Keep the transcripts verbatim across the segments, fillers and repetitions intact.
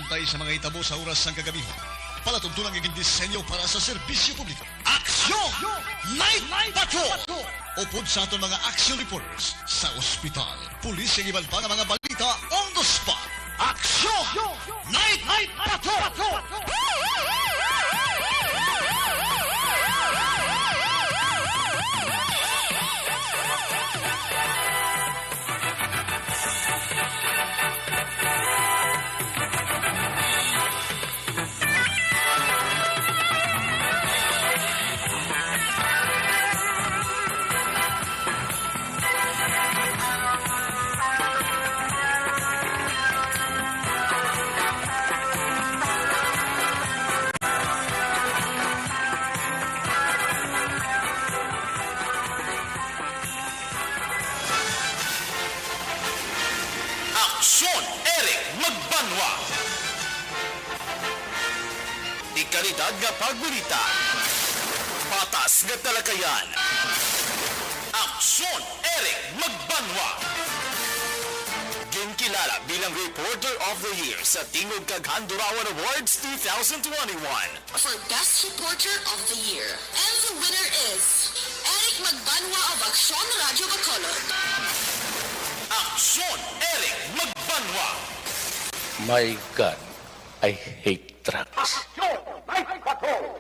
Tayo sa mga hitabo sa oras sang kagabihan. Palatuntunan nga gindisenyo para sa serbisyo publiko. Aksyon! Night Patrol! Upod sa aton mga action reporters sa ospital, pulis, kag iban pa nga mga balita on the spot. Aksyon! Night Patrol! Aksyon, Eric Magbanwa. Dekalidad nga pagbalita. Patas nga talakayan. Aksyon, Eric Magbanwa. Ginkilala bilang Reporter of the Year sa Tingog kag Handurawan Awards two thousand twenty-one. For Best Reporter of the Year. And the winner is Eric Magbanwa of Aksyon Radio Bacolod. Aksyon, Eric Magbanwa. My God, I hate drugs. Aksyon, Night Patrol.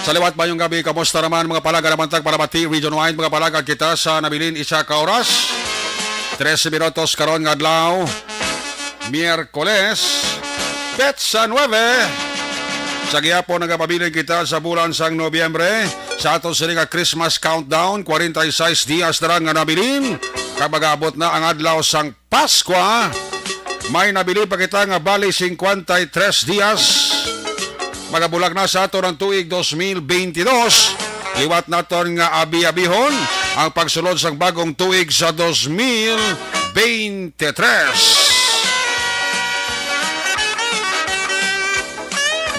Sa liwat, mayong gabi. Kamusta naman, mga palaga naman tag Palamati Region Wide, mga palaga kita sa nabilin isa ka oras. Trese minutos karon nga adlaw, Miyerkules, petsa nuebe. Sa gihapon, nagapabilin kita sa bulan sang Nobyembre. Sa aton sini nga Christmas countdown, kwarenta y seis dias na lang nga nabilin. Kag mag-abot na ang adlaw sang Paskwa, may nabilin pa kita nga bali cincuenta y tres dias. Magabulag na sa aton ang tuig dos mil beintidos. Liwat naton nga abi-abihon ang pagsulod sang bagong tuig sa dos mil beintitres.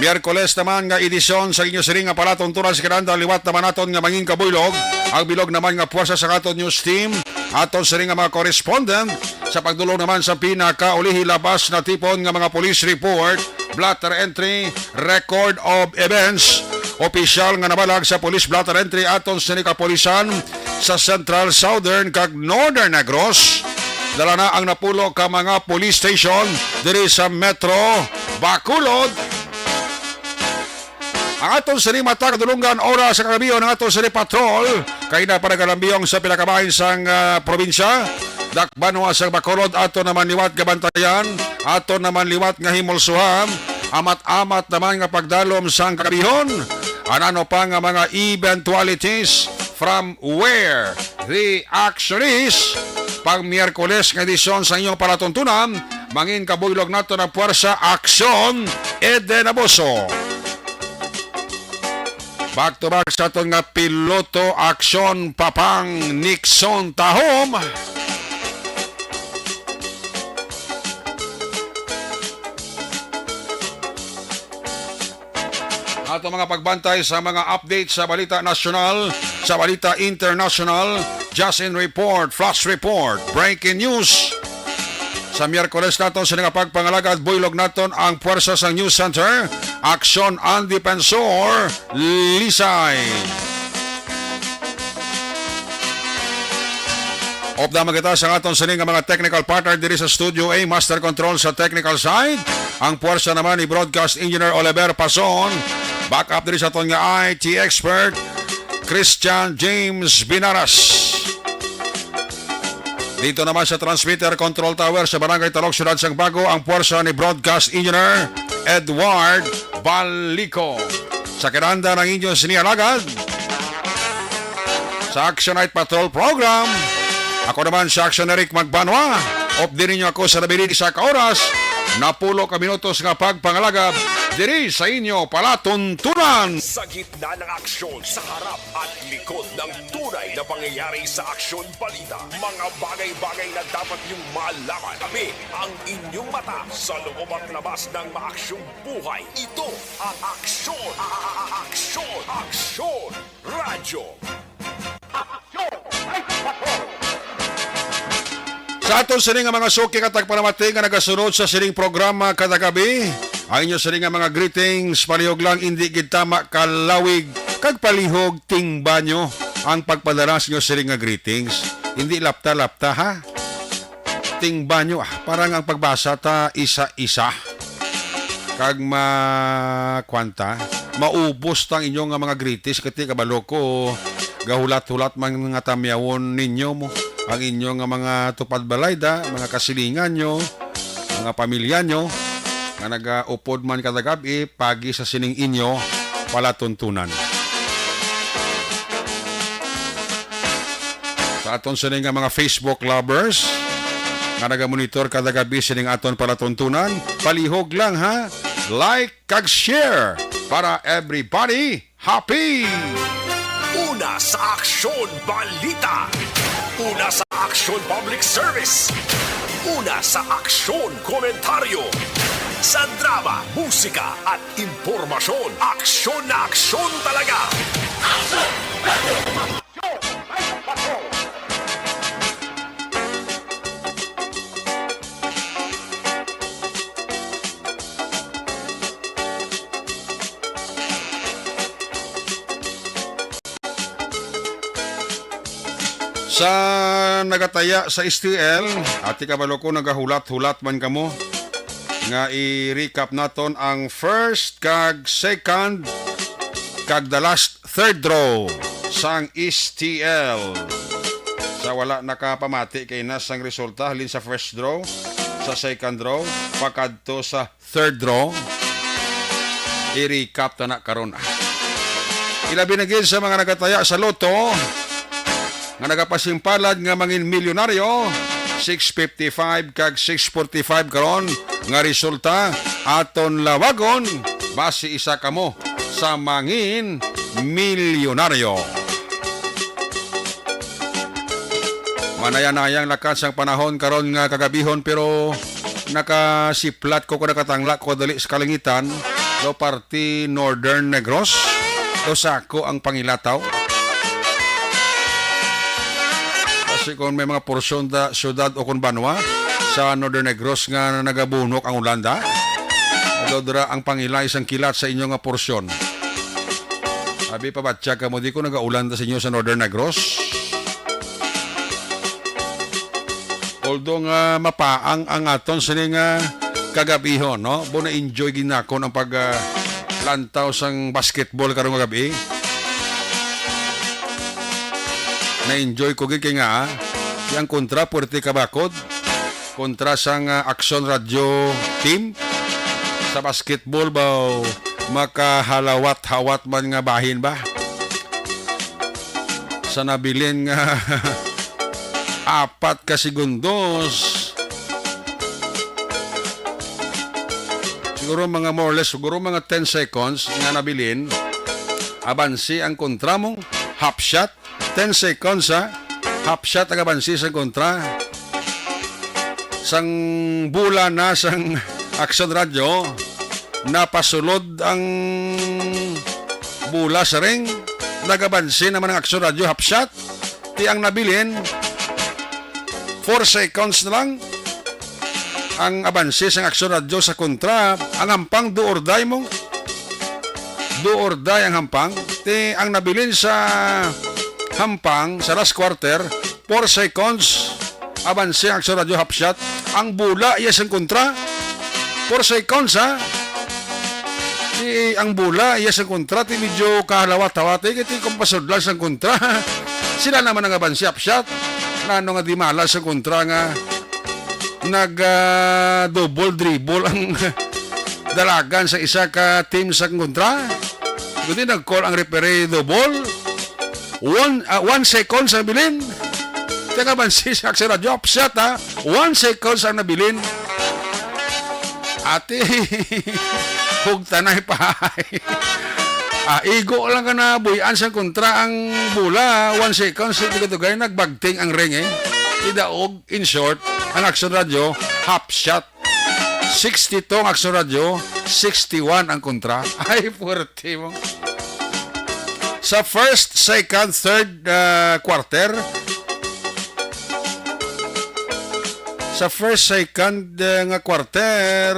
Miyerkules naman nga edisyon sa inyo siring nga palatuntunan sa kinahanglan, liwat naman naton nga mangin kabuylog ang bilog naman nga puwersa sa aton news team, aton siring nga mga correspondent, sa pagdulong naman sa pinakaulihi labas na tipon nga mga police report, blotter entry, record of events, opisyal nga nabalag sa police blotter entry aton sini kapulisan sa Central, Southern, kag Northern Negros. Dala na ang napulo ka mga police station diri sa Metro Bacolod. Ang aton sini mata kadulungan, oras sa kagabion, ang aton sini patrol kay na panagalambiyong sa pinakabahin sang, ah, probinsya. Dakbanwa sang Bacolod, ato naman liwat gabantayan, ato naman liwat nga himulsuhan, amat-amat naman nga pagdalom sang kagabihon. Anano pa nga mga eventualities from where the action is, pang Miyerkules nga edisyon sa inyong palatuntunan, mangin kabuylog nato ang puwersa, aksyon, Eden Abuso. Back to back sa aton nga piloto, aksyon, Papang Nixon Tahom. Ato mga pagbantay sa mga update sa balita nasyonal, sa balita international, just in report, flash report, breaking news. Sa Miyerkules naton sini nga pagpangalagad, buylog naton ang puwersa sa News Center, Aksyon ang Depensor, Lisay. Upda man kita sa aton sini nga mga technical partner diri sa Studio A, Master Control sa technical side. Ang puwersa naman ni Broadcast Engineer Oliver Pason. Back up diri sa aton nga I T expert, Christian James Binaras. Dito naman sa transmitter control tower sa Barangay Talok, Siyudad sang Bago, ang puwersa ni Broadcast Engineer Edward Balico. Sa kinahanglan ang inyo sini alagad, sa Action Night Patrol Program. Ako naman si Action Eric Magbanwa. Updi ninyo ako sa nabilin isa ka oras, napulo ka minutos nga pagpangalagad diri sa inyo palatuntunan. Sa gitna ng aksyon, sa harap at likod ng tunay na pangyayari sa Aksyon Balita, mga bagay-bagay na dapat niyong malaman. Kami ang inyong mata sa loob at labas ng maaksyong buhay. Ito ang Aksyon, a-, a-, a-, Aksyon, Aksyon Radyo. Sa aton sini nga mga suki kag tagpalamati nga nagasunod sa sining programa kada gabi, ang inyo sini nga mga greetings, palihog lang, indi gid tama kalawig kag palihog, tingba nyo ang pagpadala sa inyo sini nga greetings. Hindi lapta-lapta, ha? Tingba nyo, ah, para nga ang pagbasa ta isa-isa. Kag ma-, kwan ta, maubos ta ang inyo nga mga greetings, kati kabalo ko, gahulat-hulat man nga tamyawon ninyo mo ang inyo nga mga tupad balay da, mga kasilingan nyo, mga pamilya nyo, nga nagaupod man kada gab-i, pagi sa sining inyo palatuntunan. Sa aton sini nga mga Facebook lovers nga nagamonitor kada gabi sining aton palatuntunan, palihog lang, ha, like kag share para everybody happy. Una sa Aksyon Balita. Una sa Aksyon Public Service. Una sa Aksyon Komentaryo. Sa drama, musika at impormasyon, aksyon na aksyon talaga. Sa nagataya sa S T L, ati kabalo ko nagahulat-hulat man kamo nga i-recap naton ang first kag second kag the last third draw sang S T L. Sa wala nakapamati kay na sang resulta halin sa first draw, sa second draw, pakadto sa third draw. I-recap ta na karon. Ilabi na gid sa mga nagataya sa Lotto nga nagapasimpalad nga mangin milyonaryo, six fifty-five kag six forty-five karon nga resulta aton lawagon, basi isa kamo sa mangin milyonaryo. Manaya-nayang lakat sang panahon karon nga kagabihon, pero nakasiplat ko, ko nakatangla ko dali sa kalangitan, do parte Northern Negros, do sako ang pangilataw. Kasi kung may mga porsyon da syudad o kung banwa sa Northern Negros nga nagabunok ang ulan da, do dira ang pangilay sang kilat sa inyo nga porsyon. Abi, pabatya kamo, di ko nagaulan ta sa inyo sa Northern Negros. Although nga mapaang ang aton sini nga kagabihon, no? Bo, na-enjoy gid nakon ang pag, ah, lantaw sang basketball karong gabi. Na-enjoy ko gid kay nga, ah, ang kontra puwerte kabakod. Kontra sang, ah, Aksyon Radyo team. Sa basketball ba, makahalawat-hawat man nga bahin ba? Sa nabilin nga apat ka segundos. Siguro mga more or less, siguro mga ten seconds nga nabilin. Abansi ang kontra mo, half shot. Ten seconds, ha? Half shot ang abansi sang kontra. Sang bola na sang Aksyon Radyo, napasulod ang bola sa ring. Nagabansi naman ang Aksyon Radyo, half shot. Ti ang nabilin, four seconds na lang. Ang abanse sang Aksyon Radyo sa kontra, ang hampang do or die mo. Do or die ang hampang. Ti ang nabilin sa hampang sa last quarter, four seconds. Abanse ang Aksyon Radyo, half shot. Ang bola iya sang kontra, four seconds, ha. Ti ang bola iya sang kontra, ti medyo kahalawat-hawat, eh, kay ti kung pasudlan sang kontra. Sila naman ang abanse, half shot. Nano nga di mala sang kontra nga nag, ah, double dribble ang dalagan sa isa ka team sa kontra. Kundi nag-call ang referee double. One, ah, one seconds ang bilin. Taga Bansi sa Aksyon Radyo, upset, ha? One seconds ang nabilin. Ate, hugtanay pa. Ah, igo lang ka na, buyan sang kontra ang bola. One seconds, dugay-dugay, nagbagting ang ring, eh. Idaog, in short, ang Aksyon Radyo, half shot. Sixty-two ang Aksyon Radyo, sixty-one ang kontra. Ay, puwerte mo. Sa first, second, third, ah, quarter, sa first, second, ah, nga quarter,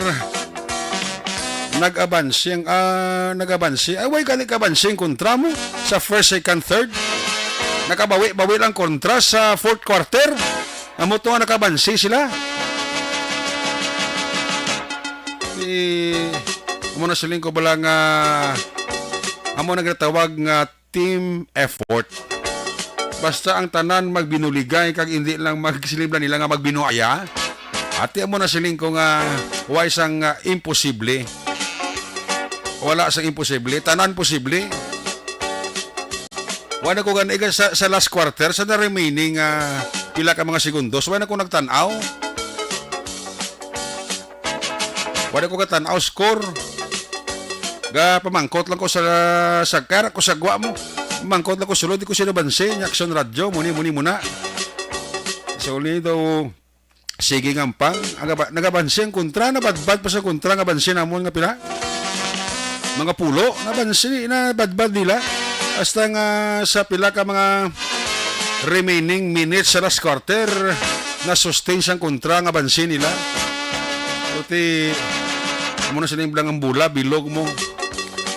nag-abansi ang, ah, nag-abansi. Ay, way gani kabansi ang kontra mo sa first, second, third. Nakabawi-bawi lang kontra sa fourth quarter. Amo to nga nakabansi sila. Di, amo na siling ko bala nga, amo na ginatawag nga team effort. Basta ang tanan magbinuligay kag hindi lang magsiling nila nga magbinuaya. Ati amo na siling ko nga way sang, ah, imposible. Wala sang imposible, tanan posible. Wala ko gani sa, sa last quarter, sa the remaining, ah, pila ka mga segundos, wala ko nagtan-aw. Wala ko katan-aw score. Ga pamangkot lang ko sa, sa kara ko sa gwa mo. Pamangkot lang ko sulod, di ko sila bansi, nya Aksyon Radyo, muni, muni, muna. So, ni daw, sige nga ampang. Aga ba, nagabansi ang kontra, nabadbad pa sa kontra, nga bansi namon nga pila. Mga pulo, nabansi, nabadbad nila. Hasta nga sa pila ka mga remaining minutes sa last quarter, na-sustain sang kontra nga bansi nila. Puti, amo na sila yung blangang bola, bilog mo.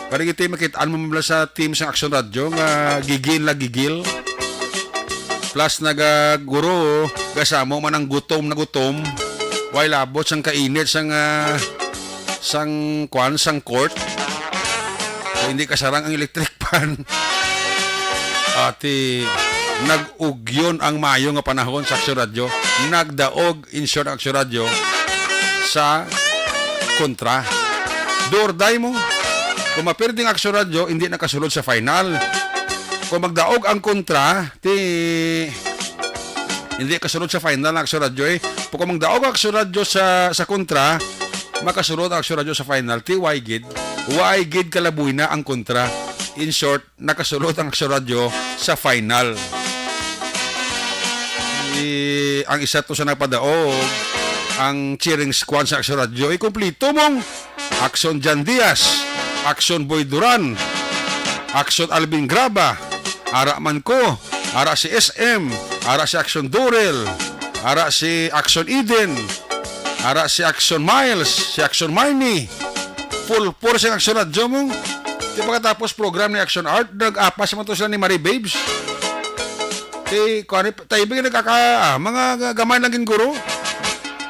Kari ito yung makitaan mo mula sa team sa Aksyon Radyo nga gigil na gigil. Plus nagaguro, gasamo man ang gutom na gutom. Way labot sang kainit sang, ah, sang kwan, sang court. Kay hindi kasarang ang electric fan. Ati, nag-ugyon ang maayo nga panahon sa Aksyon Radyo. Nagdaog, in short, ang Aksyon Radyo sa kontra. Do or die mo. Kung mapirdi ang Aksyon Radyo, hindi nakasulod sa final. Kung magdaog ang kontra, ti hindi kasulod sa final ang Aksyon Radyo, eh. Kung magdaog ang Aksyon Radyo sa, sa kontra, makasulod ang Aksyon Radyo sa final. Ti way gid. Way gid kalabuy na ang kontra. In short, nakasulod ang Aksyon Radyo sa final. I, ang isa to sa nagpadaog, ang cheering squad sa Aksyon Radyo, ay kumplito mong Aksyon Jan Diaz, Aksyon Boy Duran, Aksyon Alvin Graba, ara man ko, ara si S M, ara si Aksyon Durel, ara si Aksyon Eden, ara si Aksyon Miles, si Aksyon Marnie. Full force ang Aksyon Radyo mo. Di pagkatapos program ni Aksyon Art, nag-apas man to sila ni Marie Babes. Kay, kuwan, tayo ba yung nagkaka-, ah, mga ga-, gamay lang gin guro.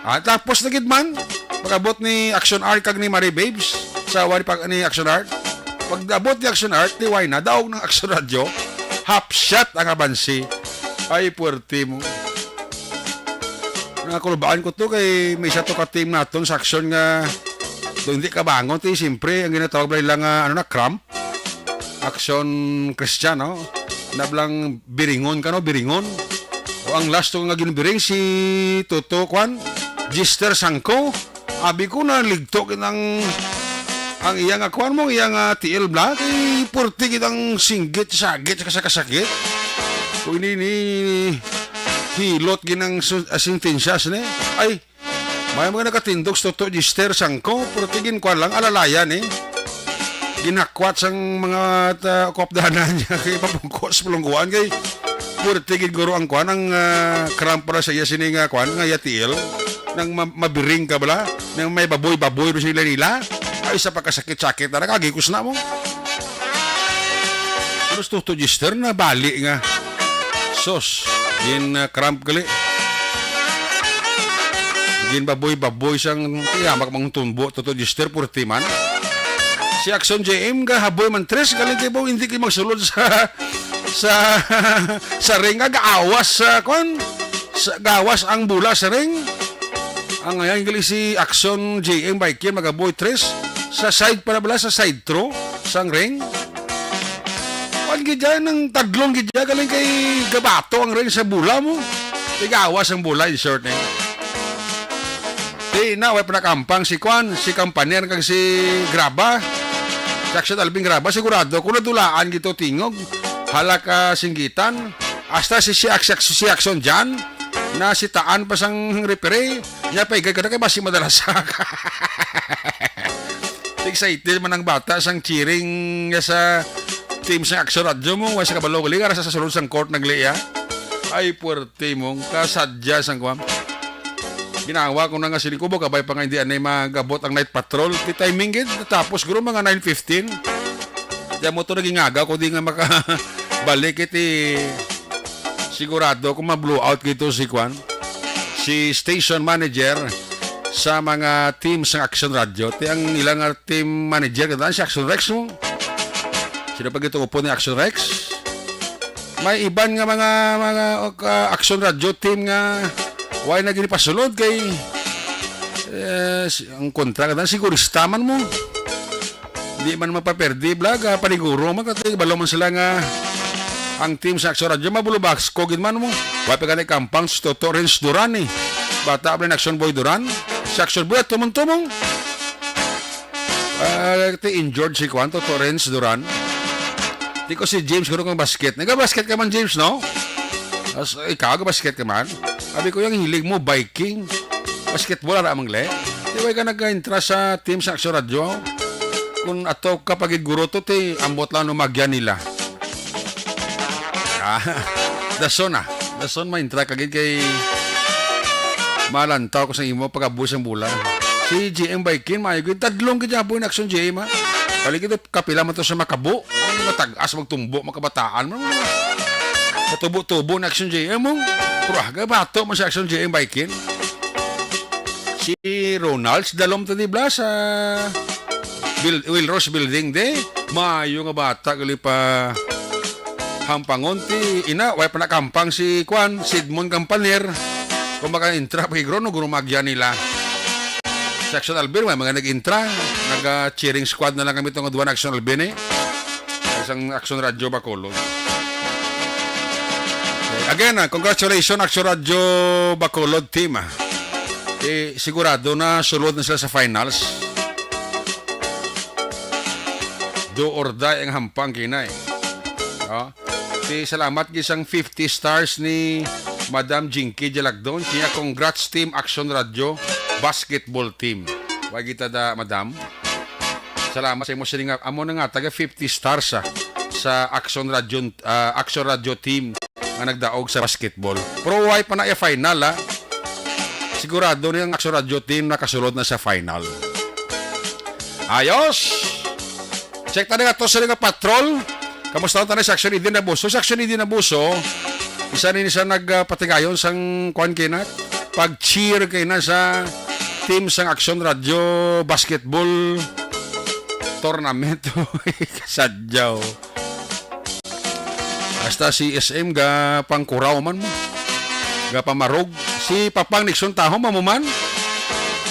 Ah, tapos na gid man, pag-abot ni Action Art kag ni Marie Babes, sa wari pag ni Action Art. Pag-abot ni Action Art, ni Wayna, daog ng Action Radyo, half shot ang abansi. Ay, puwerte mo. Nakulbaan ko to kay may isa to ka team naton sa Action nga do hindi kabangon, ti, siyempre, ang ginatawag nila nga, ano na, cramp. Action Christian, no? Nablang biringon ka, no? Biringon. O ang last to nga ginbiring si Toto, kwan? Gister Sangko. Abi ko na ligto kitang ang iya nga kwan mo, iya nga T L Black. Eh, purti kitang singgit, sagit, sa kasakit. Kung ini ni hilot ginang su-, ah, sentensyas ni. Ay, may mga nakatindog sa Toto Gister Sangko, pero tigin kwan lang, alalayan eh. Ginakwat sang mga ta-, kuwapdanan niya kay papungko sa pulungkuan kay puro tigin guro ang kwan, ang, ah, cramp para sa iya sini nga kwan, nga iya tiil. Nang ma-, mabiring ka bala, nang may baboy-baboy ba sila nila? Ay, sa pagkasakit-sakit na nakagikos na mo. Pero sa Toto Gister na bali nga. Sos, gin, ah, cramp gali. Gin baboy-baboy sang tiyamak mang tumbo, Toto Gister, purti man. Si Action J M, gahaboy man tres, galing kay hindi kay magsulod sa, sa, sa ring, ah, gaawas sa, kwan, sa, gawas ang bola sa ring. Ang ngayon, gali si Action J M Biker, magaboy tres. Sa side para bala, sa side throw, sang ring. Kwan gid dyan, ang tadlong gid dyan, galing kay gabato ang ring sa bola mo. Tigawas ang bola, in short, eh. Di na, way pa nakampang si Kwan, si Kampaner kag si Graba. Si Action Alvin Graba, sigurado, kung nadulaan gito tingog, halak, ah, singgitan, hasta si, si, Ax-, si Action dyan, na si Taan pa sang referee, niya pa igay ka na kay basi madalasak. Excited man ang bata sang cheering nga sa team sa Action Radyo mo, wa sa kabalo gali, ara sa sulod sang court nagliya. Ay, puwerte mong kasadya sang kuwan. Ginawa ko na nga sini ko, kabay pa nga hindi anay magabot ang night patrol. Di timing gid, tapos guro mga nine fifteen. Diyan mo to naging aga ko di nga makabalik iti sigurado kung ma-blow out gito si kwan, si station manager sa mga team sa Action Radio. Ti ang ilang, ah, team manager, kita si Action Rex mo. Sino pa gito upod ni Action Rex? May iban nga mga, mga, uh, Action Radio team nga why na gini pasulod kay, eh, si, ang kontra ka na, siguro staman mo. Di man mapaperdi, blag, ah, paniguro man, katay, balo man sila nga ang team sa Action Radio, mabulubas, kogin man mo. Wa pa gani kampang si Toto Renz Duran, eh. Bata pa rin Action Boy Duran. Si Action Boy, tumong-tumong. Ah, ti injured si Kwan, Toto Renz Duran. Ti ko si James, kuno kang basket. Naga-basket ka man, James, no? As, ikaw, basket ka man? Abi ko yung hilig mo, biking. Basketball, ara, mangle. Di ba ka nag-intra sa team sa Action Radio? Kung ato ka pagiguro to, ti, ambot lang numagyan nila. Ah, dason, ah. Dason, maintra ka gid kay malantaw ko sa imo pagkabuhi sang bola. Si G M Biking, maayo gid. Tadlong gid niya, boy, na Action G M, ha? Balik ito, kapila man to sa makabo. Ang matag-as, magtumbo, makabataan mo. Sa tubo-tubo na Action G M, oh. Pero aga, bato man sa Action G M Biking. Si Ronald, si Dalom to, di ba, sa Bil-, Wilros Building, de. Maayo nga bata, gali pa hampangon, ti ina, way pa nakampang si Kwan, si Edmond Campaner. Kung maka-intra, pagigro, no, gurumagyan nila. Sa Action Alvin, may mga nag-intra. Nag-cheering squad na lang kami itong duwa na Action Alvin, eh. Isang Action Radio Bacolod. Again, ah, congratulations, Action Radio Bacolod team, ah. Eh, sigurado na sulod na sila sa finals. Do or die ang hampang kinay. Ah, ti salamat gid sang fifty stars ni Madam Jinky Jalagdon. Siya, congrats, Team Action Radio Basketball Team. Wa kita da, Madam. Salamat sa imo sini nga amo na nga taga fifty stars, ah, sa Action Radio, ah, Action Radio Team nga nagdaog sa basketball. Pero way pa na iya final, ah. Sigurado ni ang Action Radio Team nakasulod na sa final. Ayos! Check tayo nga to sa nga patrol. Kamusta ang tanay sa Action Eden Abuso? Sa Action Eden Abuso, isa ni sa nagpatigayon sang kwan kina, pag-cheer kina sa team sang Action Radio Basketball Tournament. Kasadyaw. Hasta si S M ga pangkuraw man mo. Ga pamarog. Si Papang Nixon Tahom, amo man.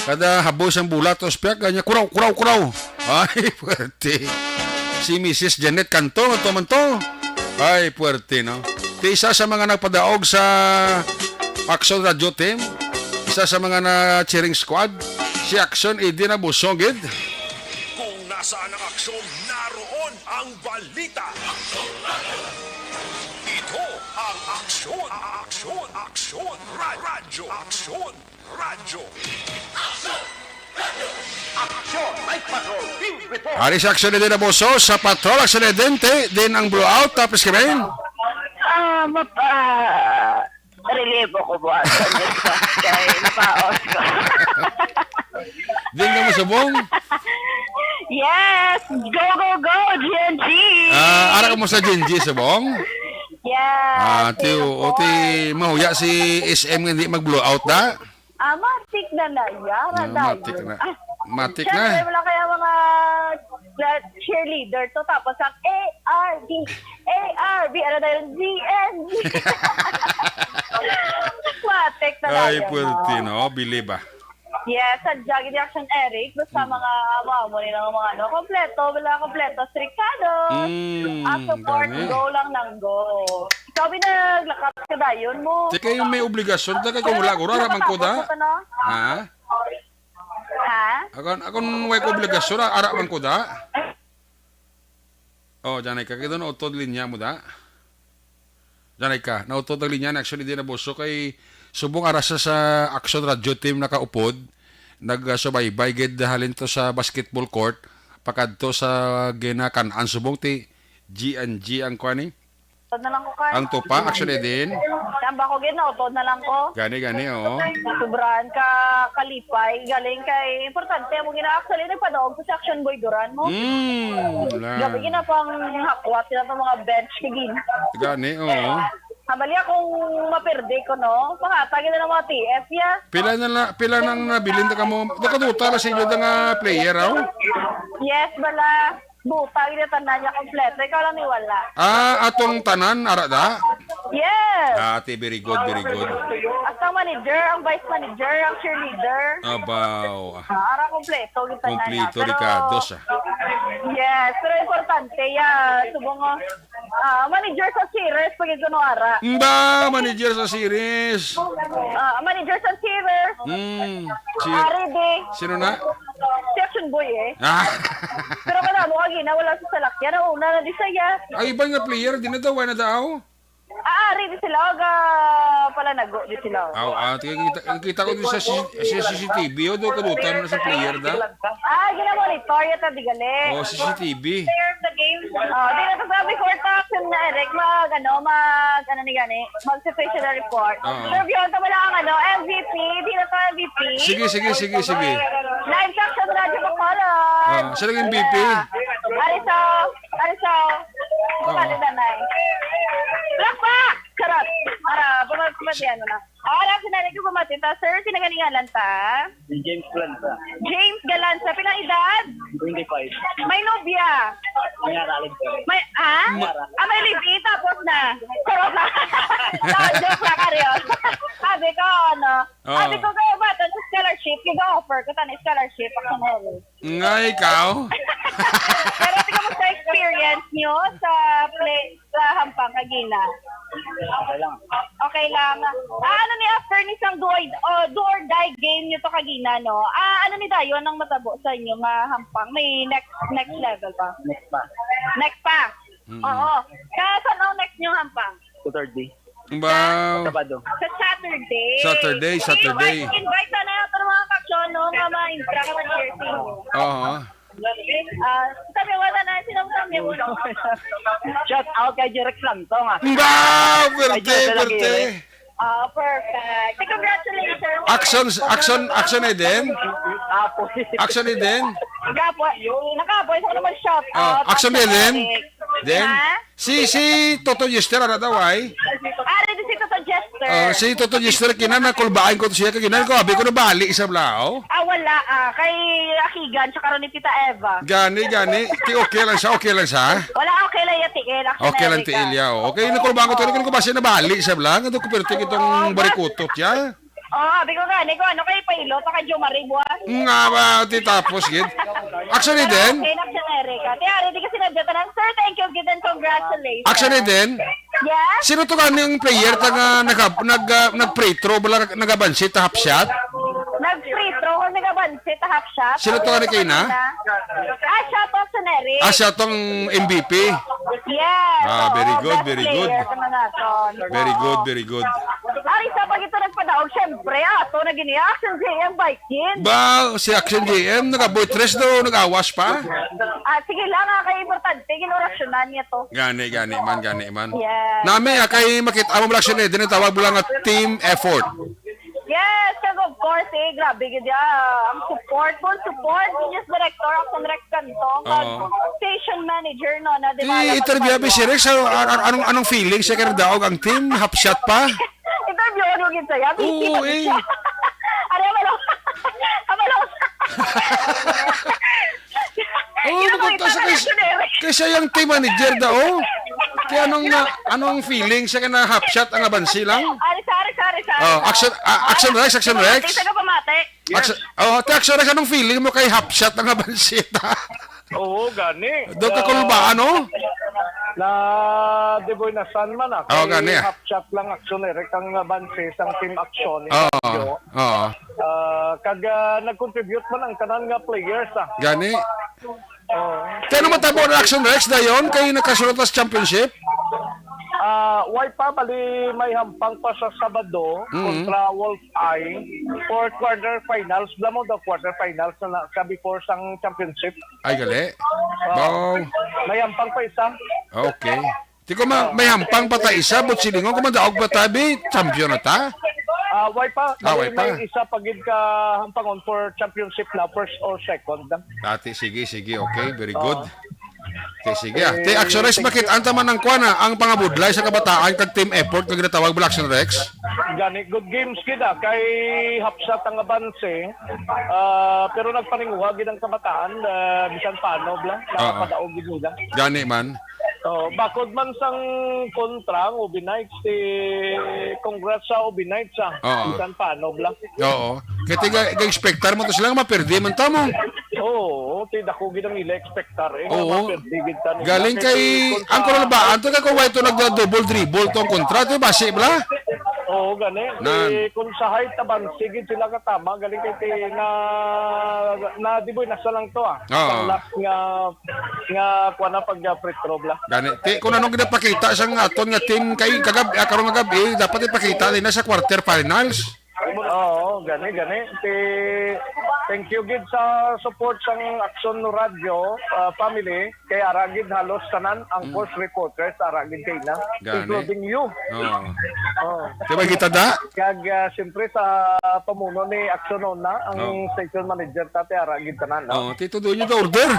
Kada haboy sang bulat, tos piyak, ganya, "Kuraw, kuraw, kuraw." Ay, puwerte. Si Missus Janet Canto, ato man to. Ay, puwerte, no? Ti isa sa mga nagpadaog sa Action Radio Team, isa sa mga na cheering squad, si Action Eden Abuso gid. Kung nasaan ang aksyon, naroon ang balita. Ito ang Aksyon, Aksyon, Aksyon, Ra-, Radyo, Aksyon, Radyo. Aksyon, Night Patrol, Field Report. Ari sa Action Eden Abuso, sa Patrol Action Eden, ti, din ang blowout, tapos kami. Ah, map-, ah, relevo ko, boss. Kay napaos ko. Din ka mo subong? Yes! Go, go, go, G N G! Ah, ara ka mo sa G N G subong? Yes, Ah, ti, thank you o, po. Ti, mahuya si S M nga hindi mag-blowout na? Ah, matik na na, yara Ah, na matik yun. na. Ah, Matik syempre, na. Wala kaya mga, uh, cheerleader to, tapos ang A R B, A R B, ano na yun? G N G. Matik na na Ay, yun, puwerte, no? No? Believe, ah. Yes, sa Jaggy di Action Eric, basta mga amo-amo ni lang mga ano, kompleto, wala kompleto, strikado. Mm, Ang support, gani. Go lang ng go. Ikaw, binaglakat ka dayon mo. Di kayo may obligasyon, ta kay kung wala ko, ara man ko da. Ano? Ha? Ha? Akon, akon way ko obligasyon, ara man ko da. Oh, janay ka, kita na utod linya mo da. Janay ka, nautod ang linya ni Action Eden Abuso kay subong ara sa, sa Action Radio Team nakaupod, nagsubaybay gid halin to sa basketball court, pakadto sa ginakan-an subong ti G and G ang kuan ni. Utod na lang ko, Carl. Ang tupa, Action Eden. Tamba ko gid, nautod na lang ko. Gani, gani, oo. Sobrahan ka kalipay, galing kay importante mo gina-, actually, nagpadaog ko sa Action Boy Duran mo. Mm, wala. Gabi gina pang hakwat sila sa mga bench kay gin. Gani, oo. Habali akong mapirdi ko, no? Pangatag na ng mga T F, ya. Pila na la, pila nang nabilin ta kamo? Nakaduta na sa inyo nga player, aw? Yes, bala. Buta, gina tanan niya kompleto. Ikaw lang ni wala. Ah, atong tanan, ara da? Yes. Ah, ate, very good, very good. Hasta ang manager, ang vice manager, ang cheerleader. Abaw. Ah, ara kompleto, gina tanan niya. Kompleto, Pero, Ricardo, siya. Yes, pero importante, ya. Subong, ah, manager sa series, pag ito no ara. Mba, manager sa series. Ah, manager sa series. Hmm, si, Ari di. Sino na? Si Action Boy eh. Ah. Pero wala mo kagina, wala sa salakyan. Ang una na di saya. Ang iban nga player, di na daw, wala na daw. Ah, ari di sila. Og, ah, pala nago di sila. Aw, ah, kita, kita ko din sa C-, sa C C T V, o, doon kadutan na sa player da. Ah, gina-monitor, yata di gali. Oh, C C T V. Player of the game. Oh, di na to sabi, court action na, Eric. Mag, ano, mag, ano ni gani? Mag-situational report. Oo. Pero beyond, tama lang ang, ano, M V P. Di na to M V P. Sige, sige, sige, sige. Live sa Action Radio Bacolod. Ah, siya naging M V P. Ari sa, ari sa, Oo. Pati danay. Lakpak! Charot. Para, bumag-, bumatian mo na. Ara, sinali ko bumati ta. Sir, sino ganingalan ta? Si James Galanza. James Galanza. Pilang edad? Twenty-five. May nobya? May aralid ko. May, ha? Ma- Ah, may live-in, tapos na. Charot lang. No, joke lang, Ariel. Sabi ko, ano, Oo. Sabi ko, kaya ba, ito, scholarship, yung offer ko, tani scholarship, ako na rin. Nga ikaw? Pero di, kamusta experience nyo sa play, sa Hampang kagina? Okay lang. Okay lang. Ah, ano ni after ni sang do or, oh, do or die game nyo to kagina, no? Ah, ano ni dayon ang matabo sa inyo nga Hampang? May next, next level pa? Next pa. Next pa? Mm-mm. Oo. Sa, saan ang next nyo Hampang? Saturday. Wow. Sabado. Sa Saturday. Saturday, Saturday. Invite, invite na natin mga kaksyon, no? Nga ma-intra ka mag-share sa inyo. Oo. Ah, sabi, wala na. Sino ang sabi mo? Shout out kay Jeric Santong, ah. Wow! Perte, perte. Ah, perfect. Congratulations. Action, action, action, Eden. Apoy. Action, Eden. Nakapoy. Nakapoy. Sa naman shout out. Ah, action, Eden. Then, ha? Si, si Toto Jester, ara daw, ay? Ari, di si Toto Jester. Oh, si Toto Jester, kina nakulbaan ko to siya, kagina ko, abi ko nabali sa blaw. Ah, wala, ah. Kay Akigan, tsaka ron ni Tita Eva. Gani, gani. Ti okay lang siya, okay lang siya. Wala, okay lang ya tiil. Actually, okay lang tiil ya, oh. Okay, nakulbaan ko to, kung ko basi nabali sa blaw, nga to, pero tikitong barikutot ya. Oh, abi ko gani, kung ano kay Pailo, ta kay Jomari, buwan. Nga ba, ti tapos, gid? Actually, then, okay, na siya, Erica. Ti, ari, di kasi nadya tanan. Sir, thank you, gid, and congratulations. Actually, then, yes? Sino to gani ang player ta nga nag-, nag-, ah, nag-free throw, wala nag-, nag-abansi, ta half shot? Nag-free throw, nag-abansi, ta half shot. Sino to gani kay na? Ah, shout out sa Neri. Ah, siya tong M V P. Yes. Ah, very good, very good. Best player sa mga to. Very good, very good. Ari sa pag ito nagpadaog, syempre, ah, ato na gini, Action J M Viking. Ba, si Action J M, nagaboy tres do, nagawas pa? Ah, sige lang, ah, kay importante, ginuraksyonan niya to. Gani, gani man, gani man. Yes. Nami, ah, kay makita mo, Action Eden, ang tawag mo lang nga team effort. Yes, kag of course, eh, grabe gid, ah, ang support, full support, Genius Director, Action Rex Cantong, kag Oo. Station Manager, no, na Di develop interview abi si Rex, ano, ano, anong, anong feeling siya kay nadaog ang team? Half shot pa? Interview, ano gid saya? Busy Oo, pa gid eh. Siya. Ano, ano? Ano? Oh, Yun ang maganda sa mga kay, reaction, eh. Kay siya yung team manager da, oh. Kaya anong, ah, anong feeling siya kay na half shot ang abansi lang? Ari, sorry, sorry, sorry. Oh, action, ah, action Rex, action Rex. Isa ka pamati. Yes. Action, oh, te, Action Rex, anong feeling mo kay half shot ang abansita? Oo, gani. Daw ka kulbaan, no? Na, di boy, nasan man ako. Oo, gani, ah. Half shot lang, Action Rex, ang abanse sang Team Action. Oo, oo. Ah, kag, ah, nag-contribute man ang tanan nga players, ah. Gani. Oo. Kaya naman tabo na, Action Rex, dayon kay nakasulot sa championship? Ah, way pa, bali may hampang pa sa Sabado Mm. kontra Wolf Eye for quarter finals. Alam mo daw, quarter finals na, na sa before sang championship. Ay, gali. Oo. Wow. May hampang pa isa. Okay. Di ko ma-, may hampang pa ta isa, but silingon ko man daog pa ta, bi, champion na ta. Ah, way pa. Ah, way May pa. Isa pa gid ka hampangon for championship na, first or second lang. Dati, sige, sige, okay, very good. Oo. Okay, sige, ah. Eh, Te, Action Rex, thank bakit you. Anta man ang kuwan, ah, ang pangabudlay sa kabataan kag team effort nga ginatawag ba, Action Rex? Gani, good games gid, ah, kay hapsat ang abanse. Ah, pero nagpaninguha gid ang kabataan, ah, bisan paano bla, Oo. Napadaog gid nila. Gani man. Oh, bakod man sang kontra ang Obinites, ti congrats sa Obinites, ah. Oo. Bisan paano bla. Oo. Kay ti ga-, ga-expectar mo to sila nga maperde man ta mo. Oo, ti dako gid ang ila expectar, eh, nga Oo. Maperde gid ta nila. Galing kay, ang kontra ba, anto ka kung why to nagda-double dribble tong kontra, to basi bla? Oo, gani. Nan. Ti kung sa height, abanse gid sila katama. Galing kay ti na, na, di boy, nasa lang to, ah. Oo. Ang last nga, nga, kuwan na pag, ah, free throw, bla. Gani. Ti, kung anong ginapakita sang aton nga team kay kagab-, ah, karong kagab-i, dapat ipakita nila sa quarter finals. Oo, gani, gani. Ti, thank you gid sa support sang Action Radyo, ah, family. Kay ara gid halos tanan ang Mm. course reporters, ara gid kay na, Gani. Including you. Oo. Oo. Di ba kita da? Kag, ah, siyempre sa pamuno ni Action Nona, ang Oo. Station manager, tati, ara gid tanan, no? Oo, ti, tuduon nyo the order.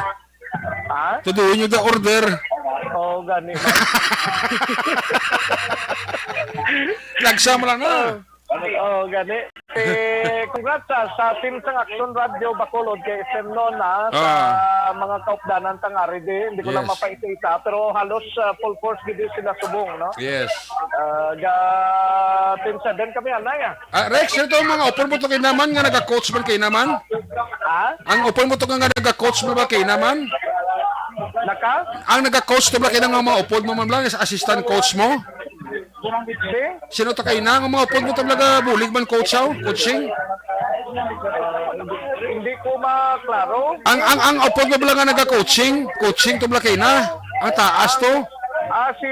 Ha? Tuduon nyo the order. Oo, gani. Nagsam lang na. Oo. Oo, gani. Eh, congrats sa, sa team sang Action Radyo Bacolod kay S M Nona sa Ah. mga kaupdanan sang ari di. Hindi ko lang Yes. mapaisa-isa, pero halos, ah, full force gid sila subong, no? Yes. Ah, ga Team seven kami, anay, ah. Ah, Rex, ito ang mga upod mo to kay naman nga naga-coach man kay naman? Ha? Ang upod mo to nga naga-coach mo ba kay naman? Naka? Ang naga-coach to ba kay nga mga upod mo man lang, is assistant coach mo? Si? Sino to kay na? Ang mga upod mo to, talaga bulig man coach, aw? Coaching? Hindi ko maklaro. Ang, ang, ang upod mo ba nga naga-coaching? Coaching to ba kay na? Ang taas to? Ah, si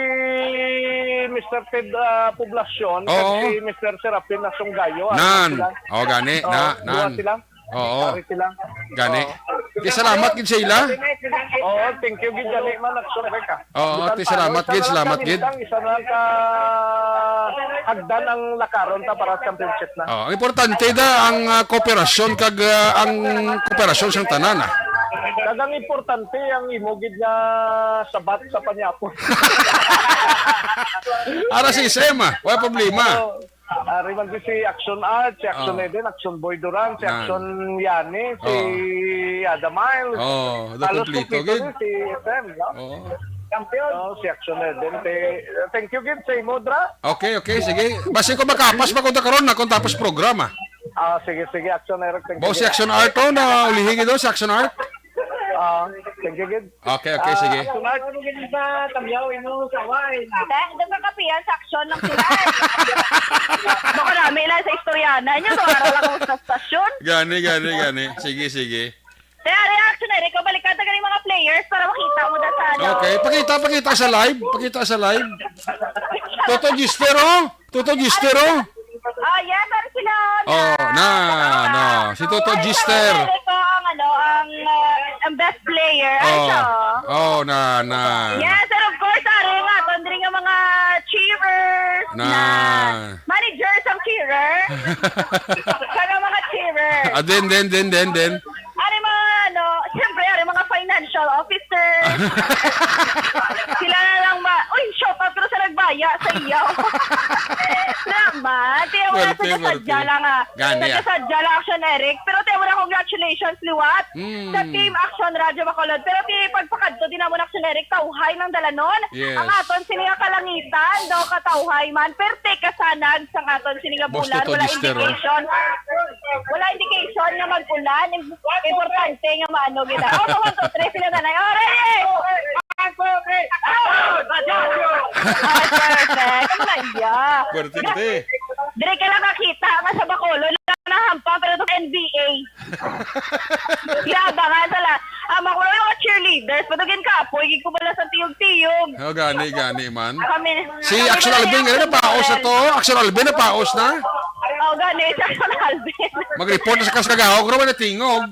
Mister Ted, ah, Poblacion, kag Oo. si Mister Serafin Nasunggayo, ano Nan. sila? Oh, gani, Oo, na, duha nan. sila. Oo. Pare sila. Gani. Oo. Di salamat gid sa ila. Oo, thank you gid gani man, Action Rex, ah. Oo, Bisan ti salamat paano, gid, isa na lang salamat ka gid. Isa na lang ka hagdan ang lakaron ta para sa championship na. Oh, ang importante da ang, ah, kooperasyon kag, ah, ang kooperasyon sang tanan, ah. Kag ang importante ang imo gid nga sabat sa panyapon. Ara si S M, ah. Wala problema. Oo. Ari man si Action Art, si Action Oo. Eden, Action Boy Duran, si Yan. Action Yani, si Oo. Ada Miles. Oo, do Halos kompleto kompleto gid. na si S M, no? Oo. Champion. Oo, si Action Eden. Te-, thank you gid sa imo, Dra. Okay, okay, sige. Basi ko makapas pa ko ta karon na kung tapos programa. Ah, sige, sige, Action Eric. Thank you Bo, si gid. Action Art, oh, na ulihi gid, oh, si Action Art. Ah, thank you gid. Okay, okay, Ah, sige. Action Art. Ano gid ba, Tamyaw, imo sa Hawaii? Te, doon ka kapihan sa action ng sila. Baka nami lang sa istorya na inyo, to, araw lang ako sa stasyon. Gani, gani, gani. Sige, sige. Te, ari, Action Eric, balikan ta ganing mga players para makita mo da sa ano. Okay, pakita, pakita sa live. Pakita sa live. Toto Gister, oh. Toto Gister, oh. Oh, yes, ano sila? Oh, na, na. Si Toto Ay, Gister. Sabi ko, ang ano, ang, uh, ang best player. Ay, Oh. siya, oh. Oh, na, na. Yes, and of course, ari nga, aton diri nga mga cheerers Na. na manager sang cheerer. Kaya mga cheerer. Ah, then, then, then, then, then. Ari mga, ano, siyempre, ari mga financial officer. Sila na lang ma-, uy, shout out ko sa nagbaya sa iyo. Salamat. Yung Pero Pwerte, sa sadya pwerte. lang, ah. Gani, Sa ah. sadya lang, Action Eric. Pero ti mo na, congratulations, liwat. Mm. Sa Team Action Radyo Bacolod. Pero ti pagpakadto din mo na, Action Eric, tawhay ng dalanon. Yes. Ang aton sini nga kalangitan, daw katawhay man. Perte kasanag sang aton sini nga Boss bulan. Toto Wala Gister, oh. indication. Wala indication nga mag-ulan. Im- Importante nga maano kita. Oh, one, two, three, sila na lang. Oh, ready? Ay, perfect. Ano na iya? Pwerte, te. Dire ka lang nakita nga sa Bacolod lang nahampang, pero itong N B A. Yabangan sila. Ang mga, mga cheerleaders, patugin kapoy, gid ko bala sa tiyog-tiyog. Oh, gani, gani man. Kami, Si kami Action bala Alvin, yung gani, napaos na to. Action Alvin, napaos na. Oh, gani, si Action Alvin. Mag-report na sa kas kagahaw, kung naman natingog.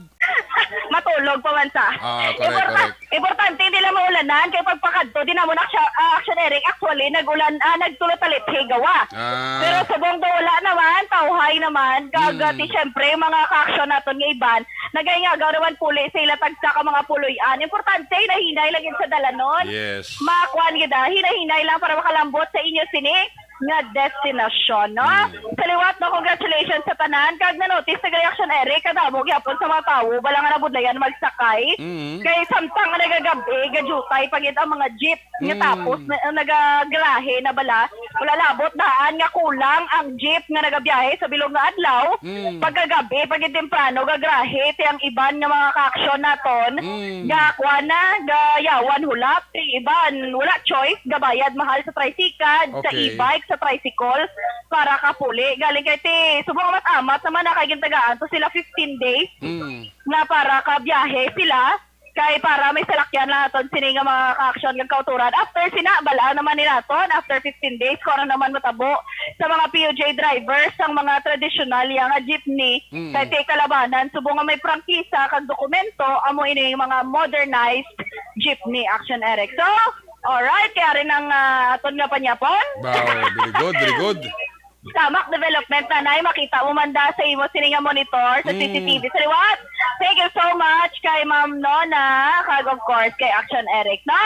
Matulog pa man sa. Ah, correct, Importa-, correct. importante, hindi lang maulanan, kay pagpakadto, di na mo na siya, ah, Action Eric. Actually, nag-ulan, ah, nagtulo talit, higawa. Ah. Pero subong daw wala naman, tawhay naman. Kag, Mm. ti, syempre, yung mga ka-action naton nga iban, nagay nga, agaw naman puli sa ila tagsa ka mga puloy-an. Importante, nahinay lagi sa dalanon. Yes. Makuan gid, ah, hinay-hinay lang para makalambot sa inyo sini nga destinasyon, no? Mm. Sa liwat, no, congratulations sa tanan. Kag na-notice, nag-reaction, Eric, kadamo gyapon sa mga tawo, bala nga nabudlayan magsakay. Mm. Kay samtang nga nagagab-i, gajutay pa gid ang mga jeep. Nga Mm. tapos, na, nagagarahe na bala. Wala labot daan nga kulang ang jeep nga nagabiyahe sa bilog nga adlaw. Mm. Pagkagabi, pag temprano, gagarahe, ti ang iban nga mga ka-action naton. Mm. Ga, kuan na, gayawan hulap. Ti iban, wala choice, gabayad mahal sa tricycle, sa Okay. e-bike, sa tricycle, para kapuli. Galing kay ti, subong amat-amat naman na kay gintagaan to sila fifteen days Mm. na para kabiyahe sila. Kay para may salakyan lang aton sini nga mga ka-action kag kauturan. After sina, bala naman ni naton, after fifteen days, kung ano naman matabo sa mga P U J drivers, ang mga tradisyonal ya nga jeepney, Mm. kay ti kalabanan, subong nga may prangkisa kag dokumento, amo ini yung mga modernized jeepney, Action Eric. So, alright, kaya rin ang, ah, aton nga panyapon. Wow, very good, very good. Tamak Development, nanay, makita mo man da sa imo sini nga monitor sa Mm. C C T V. Sa liwat, thank you so much kay Ma'am Nona, kag of course kay Action Eric, no?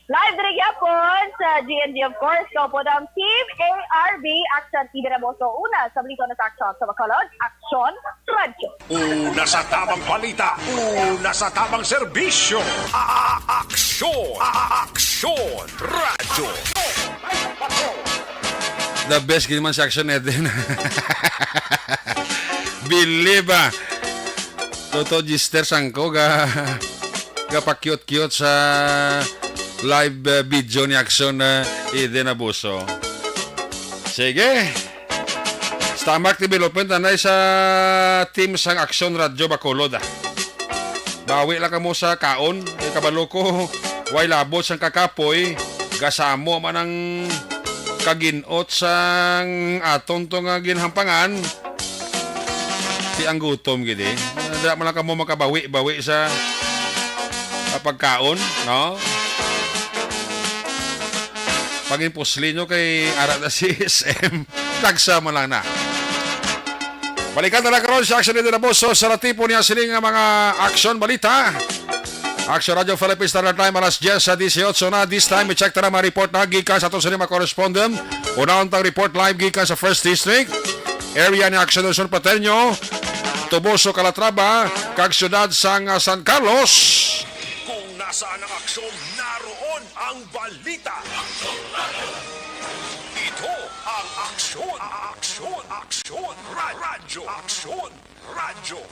Live diri gyapon sa G N D, of course, kaupod ang Team A R B, Action T V Raboso, una sa balita na sa Action sa Bacolod, Action Radyo. Una sa tamang balita, una sa tamang serbisyo. A-, a-, aksyon, a-, a-, aksyon, radyo. The best gid man si Action Eden. Believe, ah. Toto Gister Sangko ga, ga pa-cute-cute sa live, uh, video ni Action, uh, Eden Abuso. Sige. Stomach development, anay sa team sang Action Radyo Bacolod, ah. Bawi lang kamo sa kaon. Kay kabalo ko, way labot sang kakapoy. Gasamo man ang kaginot sang aton to nga ginhampangan. Ti ang gutom gid, eh. Dira man lang kamo makabawi-bawi sa, sa pagkaon, no? Pagin pusli nyo kay ara na si S M. Tagsa man lang na. Balikan na lang karon si Action Leader Abuso sa natipo niya sini nga mga aksyon balita. Action Radio Philippines Standard Time, alas diyes sa disiotso na. This time, i-check ta na mga report na gikan sa aton sini mga correspondent. Unahon tang report live gikan sa First District. Area ni Action Luzon Pateño, Toboso, Calatrava, kag siyudad sang, ah, San Carlos. Kung nasaan ang aksyon, naroon ang balita. Ito ang aksyon, aksyon, aksyon, ra-, radyo, aksyon, radyo.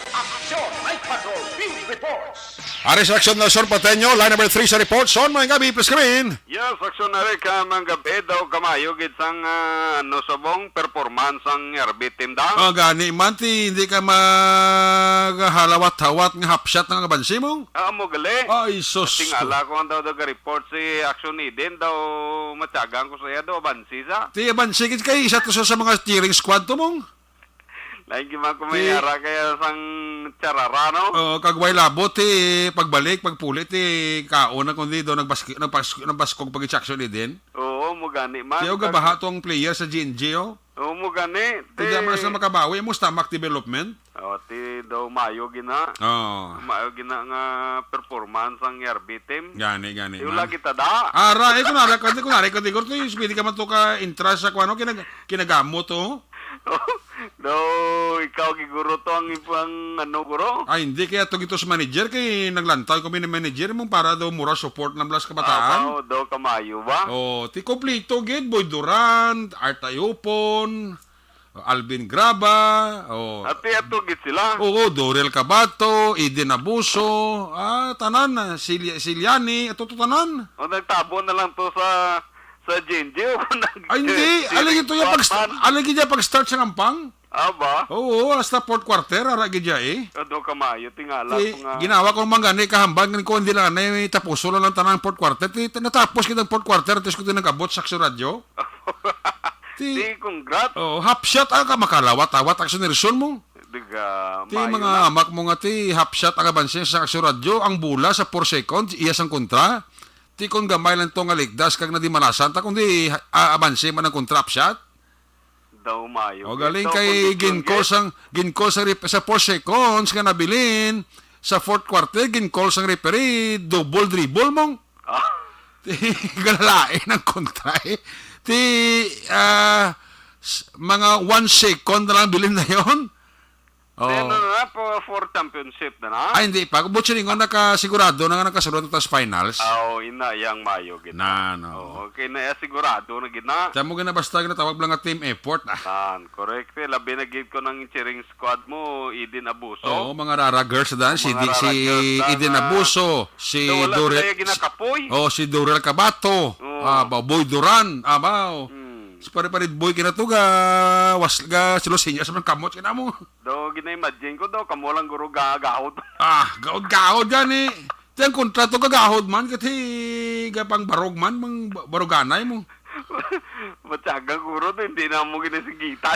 Aksyon! Night Patrol Field Reports! Ari sa Aksyon Luzon Pateño, line number three sa report. Son, maayong gabi, please come in. Yes, Aksyon Eric, ah, maayong gabi daw, kamayo gid sang, ah, ano, subong performance sang R B team da. Oh, gani man, ti, hindi ka maghalawat-hawat nga hapsat nga abansi mo. Ah, amo gali. Ay, sus. Tingala ko ang daw, daw report si Action Eden daw, matyagan ko sa iya daw abansi sa. Ti abansi gid kay isa to sa, sa mga cheering squad to mong. Lagi man ko Ti- may ara kaya sang charara, no? Oo, kag way labot, ti pagbalik, pagpuli, ti kaon na kundi daw nagbask-, nagpas-, nagbaskog pag Action Eden. Oo, mo gani man. Ti, o, gabaha tong player sa G N G, oh. Oo, mo gani. Ti, di man sila makabawi, mo stomach development. O, ti daw maayo gina. Oo. Maayo gina nga performance ang R B team. Gani, gani, Yung man. Lagi ta da. Ara, eh, kunwari ko, kunwari ko, di ko, to, yung pwede ka man to ka intra sa, kung ano, kinag-, kinagamot, oh. Daw, ikaw, giguro to ang ipang, ano, guro? Ay, hindi, kaya to gito sa manager, kay naglantaw kami ng manager, mong para daw mura support ng Blas Kabataan. Abaw, daw kamayo ba? Oh, ti kompleto, gid, Boy Durant, Art Ayupon, Alvin Graba, oh. Ati ato gid sila. Oo, Dorel Cabato, Eden Abuso, ah, tanan, ah, si Li-, si Liani, ato to tanan. O, nagtabo na lang to sa, sa G N G o nag- Ay, hindi. Aligi to yung pag, Batman. Aligi niya pag-start sa kampang. Ah, ba? Oo, hasta fourth quarter, ara gid ya eh. Ado ka maayo, tingala Ti, ko nga. Ginawa ko man gani, kahambal gani ko, hindi lang na tapuso lang ang tanang fourth quarter. Ti, ti, natapos kita ang fourth quarter, tis ko tinagabot sa Aksyon Radyo. Ti, Ti, congrats. Oo, half shot, ah, ka makalawat-awat, Aksyon Nelson mo. Diga, Ti, maayo mga na. Amak mo nga, ti, half shot ang abanse sa Aksyon Radyo, ang bola sa four seconds, iya sang kontra. Ti, kung gamay lang to nga ligdas, kag nadimalasan ta, kundi, ah, abanse man ang kontra, half shot. Daw maayo. O, galing Daw kay kondisyon, gin-call yes. sang, gin-call sa rep-, sa four seconds nga nabilin, sa fourth quarter, gin-call sang referee, double dribble mong. Ah. Ti, galalain ang kontra eh. Ti, ah, s-, mga one second na lang bilin na yon. Then, Oh. ano na, for, for championship na na? Ay, hindi pa. Butchering ko, nakasigurado na nga nakasulod na tas finals. Ah, oo, ina, yang maayo gid. Na, no. Oo, okay na, eh, sigurado na gid na. Kaya mo gina basta ginatawag lang nga team effort, ah. Tan, correct. Eh, labi na gid ko ng cheering squad mo, Eden Abuso. Oo, mga Rara girls dan, si Mga Di-, Rara si girls dan, Eden ah. Abuso, si So, wala Dorel, sila yung ginakapoy. Oh, si Dorel Cabato, Oo. ah, ba, Boy Duran, ah, ba, oh. Hmm. Si pare-pare Boy kinatuga, was, ga, si Lucinia sa mga kamot, kinamo. Do, gina-imagine ko do, kamo lang guro gagahod. Ah, gaod-gaod gani. Ti ang kontrato gagahod man, kati gapang barog man, mang ba-, baruganay mo. Matyaga guro do, hindi na mo ginasingitan.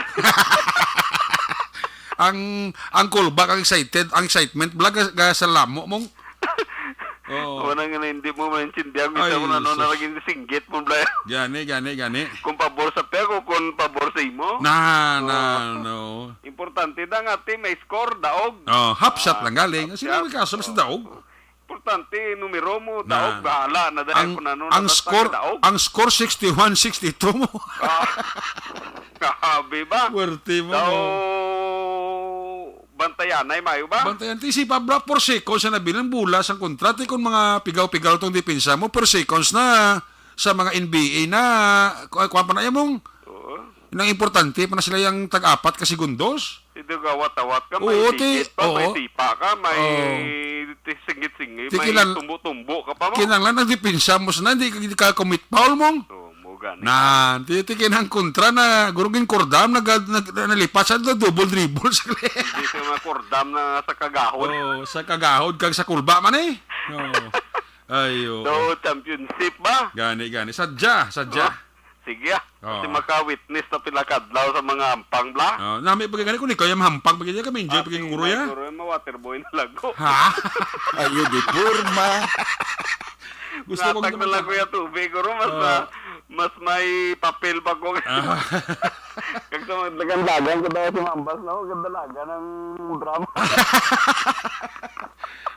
Ang, ang kulba, ang excited, ang excitement, bala, ga, ga sa lamo mong. Oo. Wala nga na, hindi mo maintindihan, Ay, minsan mo na, no, Jesus. na naging singgit mo, bala. Gani, gani, gani. Kung pabor sa pia ko, kung pabor sa imo. Na, na, Oo. no. Importante da nga, team, may score, daog. Oh, half shot Ah, lang galing. half Sino shot. may kaso, basta Oo. daog? Importante, numero mo, Na. daog, bahala na dahil Ang, kung ano, ang na basta score, daog. ang score sixty-one sixty-two mo. Ah, grabe ba? Puwerte mo, Daw, no? bantayan, ay mayo ba? Bantayan, ti si Pablo, por seko, sa nabilang bola, sang kontrate, kung mga pigaw-pigaw tong depensa mo, per seconds na sa mga N B A na, ku-, kuwan pa na yan mong, Oo. nang importante pa na sila yung tag-apat ka segundos. Hindi gawat-awat ka, may Oo, ti-, higit pa, may oo. sipa ka, may Oo. ti-, singit-singit, Ti may kinang-, tumbo-tumbo ka pa mo. kinanglan ang depensa mo sana, hindi ka, hindi ka commit foul mong. Oo, mo gani. Nan, ti, ti kinang kontra na, gurugin kordam, nag-, nag-, nalipat sa do-, double dribble sa Hindi siya makordam na sa kagahod. Oo, sa kagahod, kag sa kulba man eh. Oo. Ayo. So, championship ba? Gani, gani. Sadya, sadya. Oh, sige, ah. Oo. Kasi maka-witness na pila kadlaw sa mga hampang, bla? Oh, nami pa gani kung ikaw yung hampang, pag kami enjoy, Ah, pag guro ya. Siguro yung ma-waterboy na lago. Ha? Ayo, di forma. Gusto ko Latag na lang, Kuya, tubig, guro, mas Oo. ma-, mas may papel pa ko. Ah. Kag sa mga dagan-dagan, kada si Mambas, no? Ganda laga ng drama.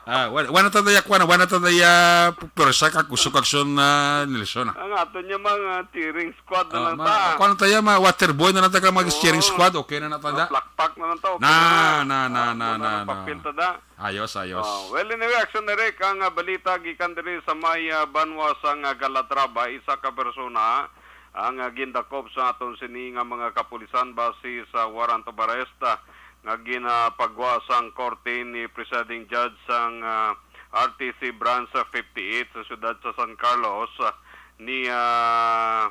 Ah, wa-, wala ta daya, kuwan, wala ta daya, pwersa ka, kusog aksyon na, Nelson, ah. Ang ato niya, mga cheering squad na Ah, lang ma-, ta. kuwan ta ya, ma-, waterboy na lang ta ka, mga Oo. cheering squad, okay na na ta da. Maplakpak na lang ta, okay Na, na. na, na, Ah, na, wala na, na na. papel ta da. Ayos, ayos. Oh, well, anyway, Action Direct, ang, ah, balita gikan diri sa may, ah, banwa sang, ah, Calatrava, isa ka persona ang, ah, gindakop sa aton sini nga mga kapulisan base sa warrant of arrest, ah, nga ginapagwa sang korte ni Presiding Judge sang, ah, R T C Branch sa fifty-eight sa siyudad sa San Carlos, ah, ni, ah,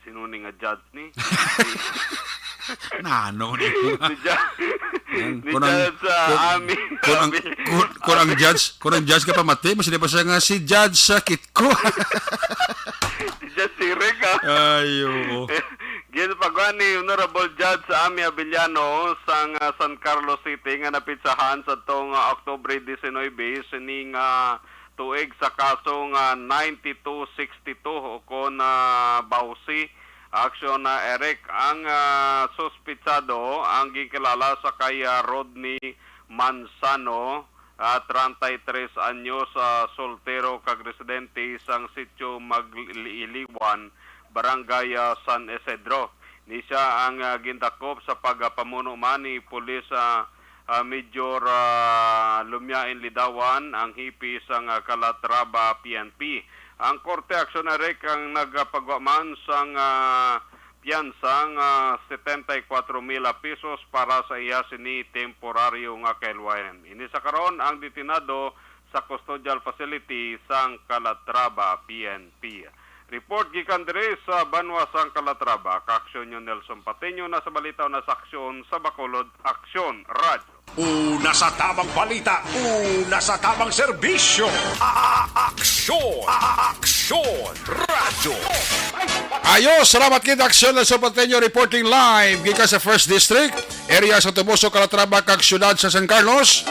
sino ni nga judge ni? Nano ni? Ni Judge, Yan, ni kunang, Judge, ah, kun-, Ami, kunang, Ami. kun-, kunang judge, kunang judge ka pa mati, mas di pa siya nga si Judge sa Kitko. Si Judge Sirek, ah. Ay, oo. Ginpagawa ni Honorable Judge Ami Abellano sang, ah, San Carlos City nga napitsahan sa tong, ah, Oktubre diecinuebe, sining, ah, tuig sa kaso nga ninety-two sixty-two o kon, ah, bawsi Aksyon na, Eric. Ang, ah, suspitsado ang ginkilala sa kay, ah, Rodney Manzano, ah, treinta y tres anyos, ah, soltero kag residente sang sitio Magliiliwan, Barangay, ah, San Isidro. Ni siya ang, ah, gindakop sa pagpamuno man ni Pulis, ah, ah, Major, ah, Lumiain Lidawan, ang hepe sang, ah, Calatrava P N P. Ang korte, Aksyon, Eric, ang nagapagwa man sang, ah, piyansa nga setenta y cuatro mil pesos para sa iya sini temporaryo nga kaluwayan. Ini sa karon ang detenado sa custodial facility sang Calatrava P N P. Report gikan diri sa banwa sang Calatrava, Kaaksyon niyo Nelson Patiño, na sa balita na sa aksyon sa Bacolod, Aksyon Radyo. Una sa tamang balita, una sa tamang serbisyo. A-, a-, aksyon, a-, a-, aksyon, radyo. Ayo, salamat kita, Aksyon Nelson Pateño, reporting live gikan sa First District, area sa Toboso, Calatrava, kag siyudad sa San Carlos.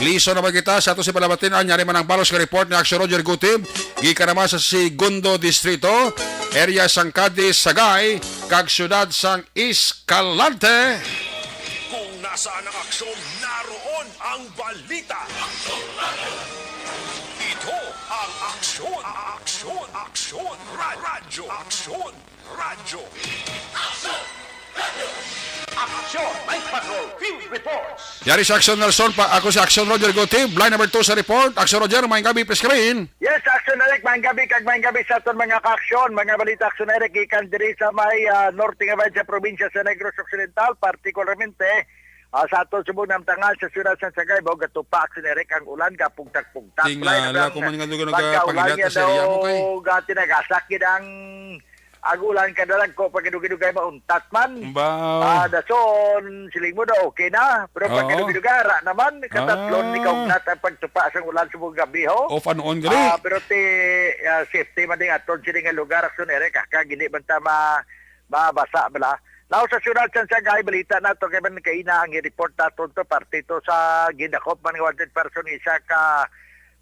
Liso naman kita sa ato si Balabatin, ang yari man ang balos nga report ni Aksyon Roger Gutib, gikan naman sa Segundo Distrito, area sang Cadiz, Sagay, kag siyudad sang Escalante. Kung nasaan ang aksyon, naroon ang balita. Ito ang aksyon, aksyon, aksyon, ra-, radyo, aksyon, radyo. Aksyon, Night Patrol, Field Reports. Yari sa Aksyon Nelson, pa, ako si Aksyon Roger Gutib, line number two sa report. Aksyon Roger, maayong gabi, please, kabahin. Yes, Aksyon Eric, maayong gabi, kag maayong gabi sa aton mga kaaksyon. Mga balita, Aksyon Eric, gikan diri sa may, ah, norte nga bahin sa probinsya sa Negros Occidental, partikularmente, ah, sa aton subong namtangan sa siyudad sa Sagay, mao gatupa, Aksyon Eric, ang ulan, gapugtak-pugtak. Tingala ko man nga lugar nga pagkaulan pangilata sa area mo kay daw, gati nagasak gid ang, ang ulan, kadalagko, pag dugay-dugay mauntat man. Ba? Ah, dason, siling mo daw, okay na. Pero pag Oo. dugay-dugay, ara naman, katatlon Ah. ni kaugnat ang pagtupa sa ulan sa buong gabi, ho. Off and on gali. Ah, pero ti, ah, safety man din aton sini nga lugar, Aksyon Eric, ah, kag hindi man ta ma-, mabasa, bala. Now, sa siyudad sa Sagay, balita nato kay man kaina ang i-report naton to, parte to sa gindakop man nga wanted person, isa ka,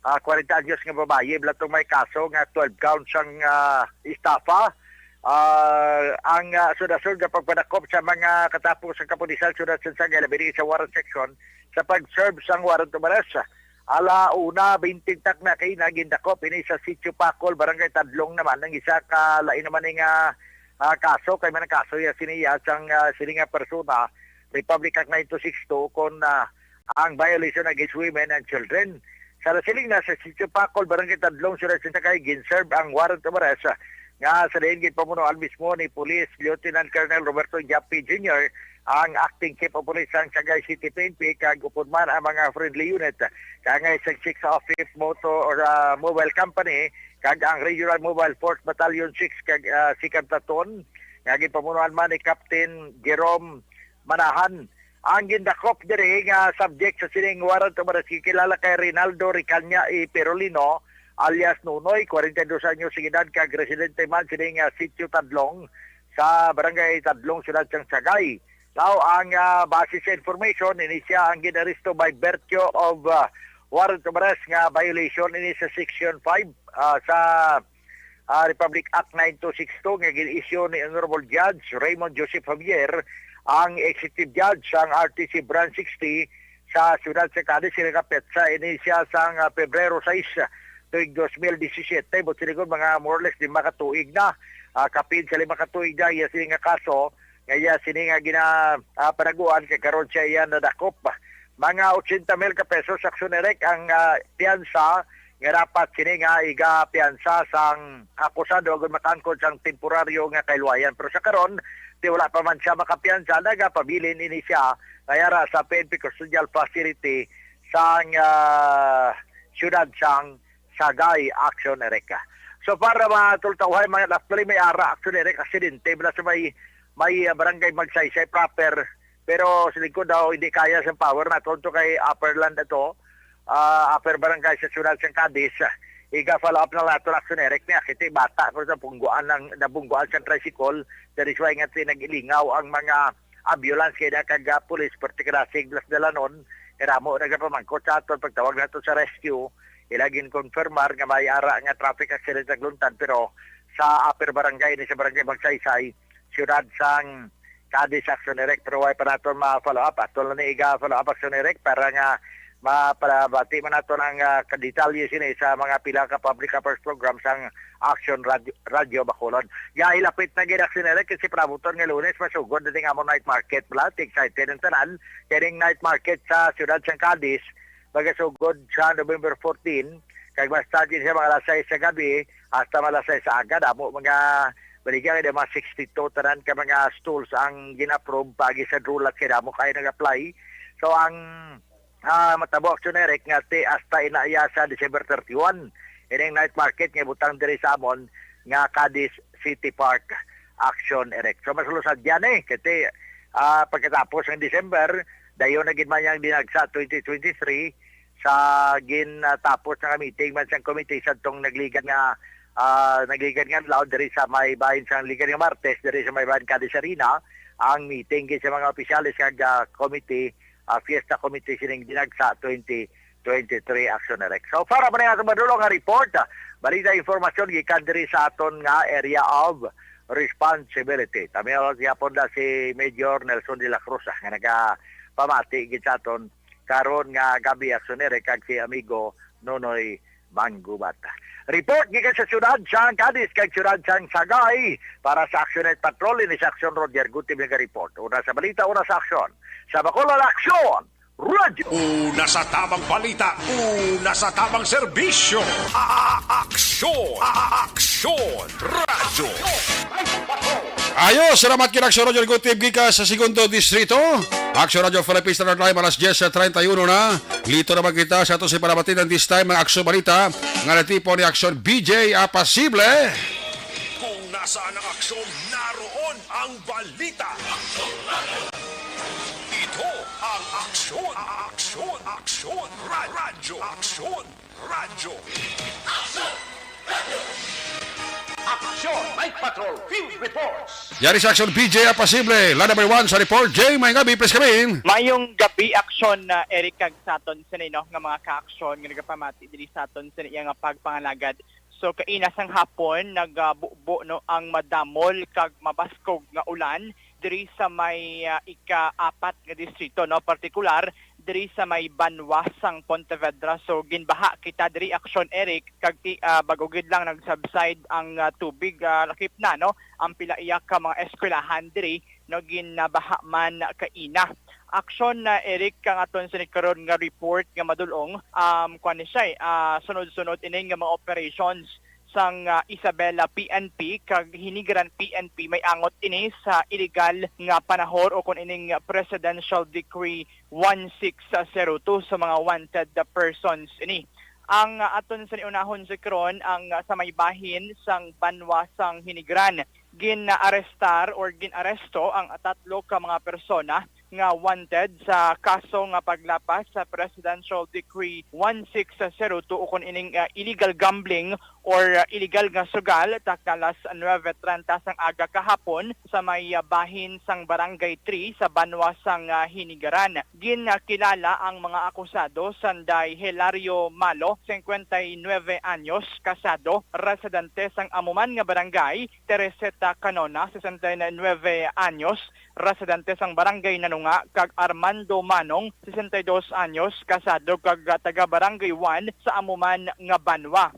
ah, kwarenta anyos nga babayi, bala tong may kaso nga twelve counts ang, ah, estafa. Ah, ang, ah, sud-asud nga pagpadakop sa mga katapos sa kapulisan siyudad sa Sagay, labi sa warrant section, sa pag-serve sang warrant of arrest. Ala una, baynte takna kaina gindakop ini sa Sitio Pakol, Barangay Tadlong naman, ang isa ka lain naman nga, ah, kaso, kay man ang kaso ya siniya sang, ah, sini nga persona, Republic Act nine two six two, kon, ah, ang violation against women and children. Sa nasiling na sa Sitio Pakol, Barangay Tadlong, Siyudad sa Sagay, ginserve ang warrant of arrest, ah, nga sa diin ginpamunuan mismo ni Police Lieutenant Colonel Roberto Japi Junior, ang acting chief of police sang Sagay City P N P, kag upod man ang mga friendly unit kaangay sa six Office Motor or, ah, Mobile Company kag ang Regional Mobile Force Battalion six kag, ah, Second Platoon nga ginpamunuan man ni Captain Jerome Manahan. Ang gindakop diri nga subject sa sining warrant of arrest gikilala kay Rinaldo Ricanya E. Perolino alias Nunoy, kwarenta y dos anyos ang edad, kag residente man sining, ah, Sitio Tadlong sa Barangay Tadlong, Siyudad sang Sagay. Now, ang, ah, base sa information, ini siya ang ginaresto by virtue of, ah, warrant of arrest nga violation ini sa Section five, ah, sa, ah, Republic Act nine two six two nga gin-issue ni Honorable Judge Raymond Joseph Javier, ang Executive Judge sang R T C Branch sixty sa siyudad sa Cadiz. Sila nga petsa ini siya sang, ah, Pebrero sais, tuig dos mil disisiete, but silingon mga more or less lima ka tuig na, ah, kapin sa lima ka tuig na iya sini nga kaso, nga iya sini nga gina, ah, panaguan, kay karon siya iya nadakop. Mga ochenta mil ka pesos, Aksyon Eric, ang, ah, piyansa nga dapat sini nga igapiyansa sang akusado agud makaangkon sang temporaryo nga kaluwayan. Pero sa karon, ti wala pa man siya makapiyansa, nagapabilin ini siya nga yara sa P N P Custodial Facility sang, ah, siyudad sang Sagay, Aksyon Eric. So far, mga tultawhay, mga, actually, may ara, Aksyon Eric, aksidente, mula sa may, may, ah, barangay Magsaysay proper, pero sa lingkod daw, hindi kaya sa power na, tonto kay Upper Land ito, ah, Upper Barangay sa siyudad sang Cadiz. Iga-follow up na lang ito, Aksyon Eric, niya, kasi bata, pero sa pungguan ng, nabungguan sa tricycle, that is why nga nag-ilingaw ang mga ambulance kay na kag, ah, pulis, particular sa Iglas Dalanon, kay damo nagapamangkot sa aton pagtawag nato sa rescue, ila ginkonfirmar nga may ara nga traffic accident nagluntad, pero sa upper barangay ni sa barangay Magsaysay, siyudad sang Cadiz, Action Direct, pero way pa naton ma-follow up. Ato lang ni iga follow up, Action Direct, para nga mapabati man naton ang, ah, kadetalye sini sa mga pila ka public affairs program sang Action Radio, Radio Bacolod. Ya, hilapit na gid, Action Direct, kasi panabuton nga Lunes masugod na ding among night market. Pala, excited ang tanan. Kining night market sa siyudad sang Cadiz, magasugod sa November fourteen, kag ma-start gid sa mga alas sais sa gabi hasta mga alas sais sa aga. Damo mga baligya, kay mga sixty-two tanan ka mga stalls ang gin-approve paagi sa DRULAC, kay damo kayo nag-apply. So, ang, ah, matabo, Action Direct, nga ti hasta inaya sa December thirty-one, ining night market nga butang diri sa amon nga Cadiz City Park, Action Direct. So, mas lusad yan eh, kasi, ah, pagkatapos ng December, dayon na gid man yang dinagsa twenty twenty-three sa gin, ah, tapos nga meeting man sang committee sa tong nagligad nga, ah, nagligad nga adlaw diri sa may bahin sang ligad nga Martes diri sa may bahin Cadiz Arena ang meeting gid sa mga opisyales kag, ah, committee, ah, fiesta committee sining dinagsa twenty twenty-three, Action Direct. So, para man nga sa madulong nga report, ah, balita, impormasyon gikan diri sa aton nga area of responsibility. Tamil gyapon na si Major Nelson de la Cruz, ah, nga nagapamati gid sa aton karon nga gabi, Action Direct, kag si amigo Nonoy Manggubat. Report gikan sa siyudad sang Cadiz kag siyudad sang Sagay para sa Action Night Patrol. Ini sa Action, Roger Gutib nga report. Una sa balita, una sa aksyon. Sa Bacolod, Action Radyo. Una sa tamang balita, una sa tamang serbisyo. A-, a-, aksyon, a-, a-, aksyon Radyo. Ayo, salamat kay Aksyon Radyo Gutib gikan sa Segundo Distrito. Aksyon Radyo Philippines Standard Time, alas diyes treinta y uno na. Lito naman kita sa ato sa panamatinan this time, mga aksyon balita nga natipon ni Aksyon B J Apasible. Kung nasaan ang aksyon, naroon ang balita. Ito ang aksyon, aksyon, aksyon, ra-, radyo, aksyon, radyo. Aksyon, Night Patrol, Field Reports. Yari sa Aksyon, B J Apasible, line number one sa report. Jay, may gabi, please kami. Mayong gabi, Aksyon, na Eric, kag sa aton sini, no, nga mga ka-aksyon nga nagapamati diri sa aton sini iya nga pagpangalagad. So, kaina sang hapon, nagabubo, no, ang madamol kag mabaskog nga ulan diri sa may, ah, ika-apat nga distrito, no, partikular diri sa may banwa sang Pontevedra. So, ginbaha kita diri, Aksyon Eric, kag ti-, ah, bago gid lang nag-subside ang, ah, tubig, ah, lakip na, no, ang pila iya ka mga eskwelahan diri, no, ginbaha man kaina. Aksyon na, Eric, ang aton sini karon nga report nga madulong, um, kuan ni siya, eh, ah, sunod-sunod ini nga mga operations sang, ah, Isabela P N P kag Hinigaran P N P. May angot ini sa illegal nga panahor o kon ining Presidential Decree one six zero two sa mga wanted persons ini. Ang, ah, aton sini unahon sa karon ang, ah, sa may bahin sang banwa sang Hinigaran. Gin-arestar or gin-aresto ang tatlo ka mga persona nga wanted sa kaso nga paglapas sa Presidential Decree one six zero two ukon ining, ah, illegal gambling or, ah, illegal nga sugal takna alas nuebe trenta sang aga kahapon sa may, ah, bahin sang Barangay three sa banwa sang, ah, Hinigaran. Ginkilala ang mga akusado sanday Hilario Malo, singkwenta y nuebe anyos, kasado, residente sang amo man nga barangay, Tereseta Canona, sesenta y nuebe anyos, residente sang Barangay Nanunga, kag Armando Manong, sesenta y dos anyos, kasado kag taga Barangay one sa amo man nga banwa.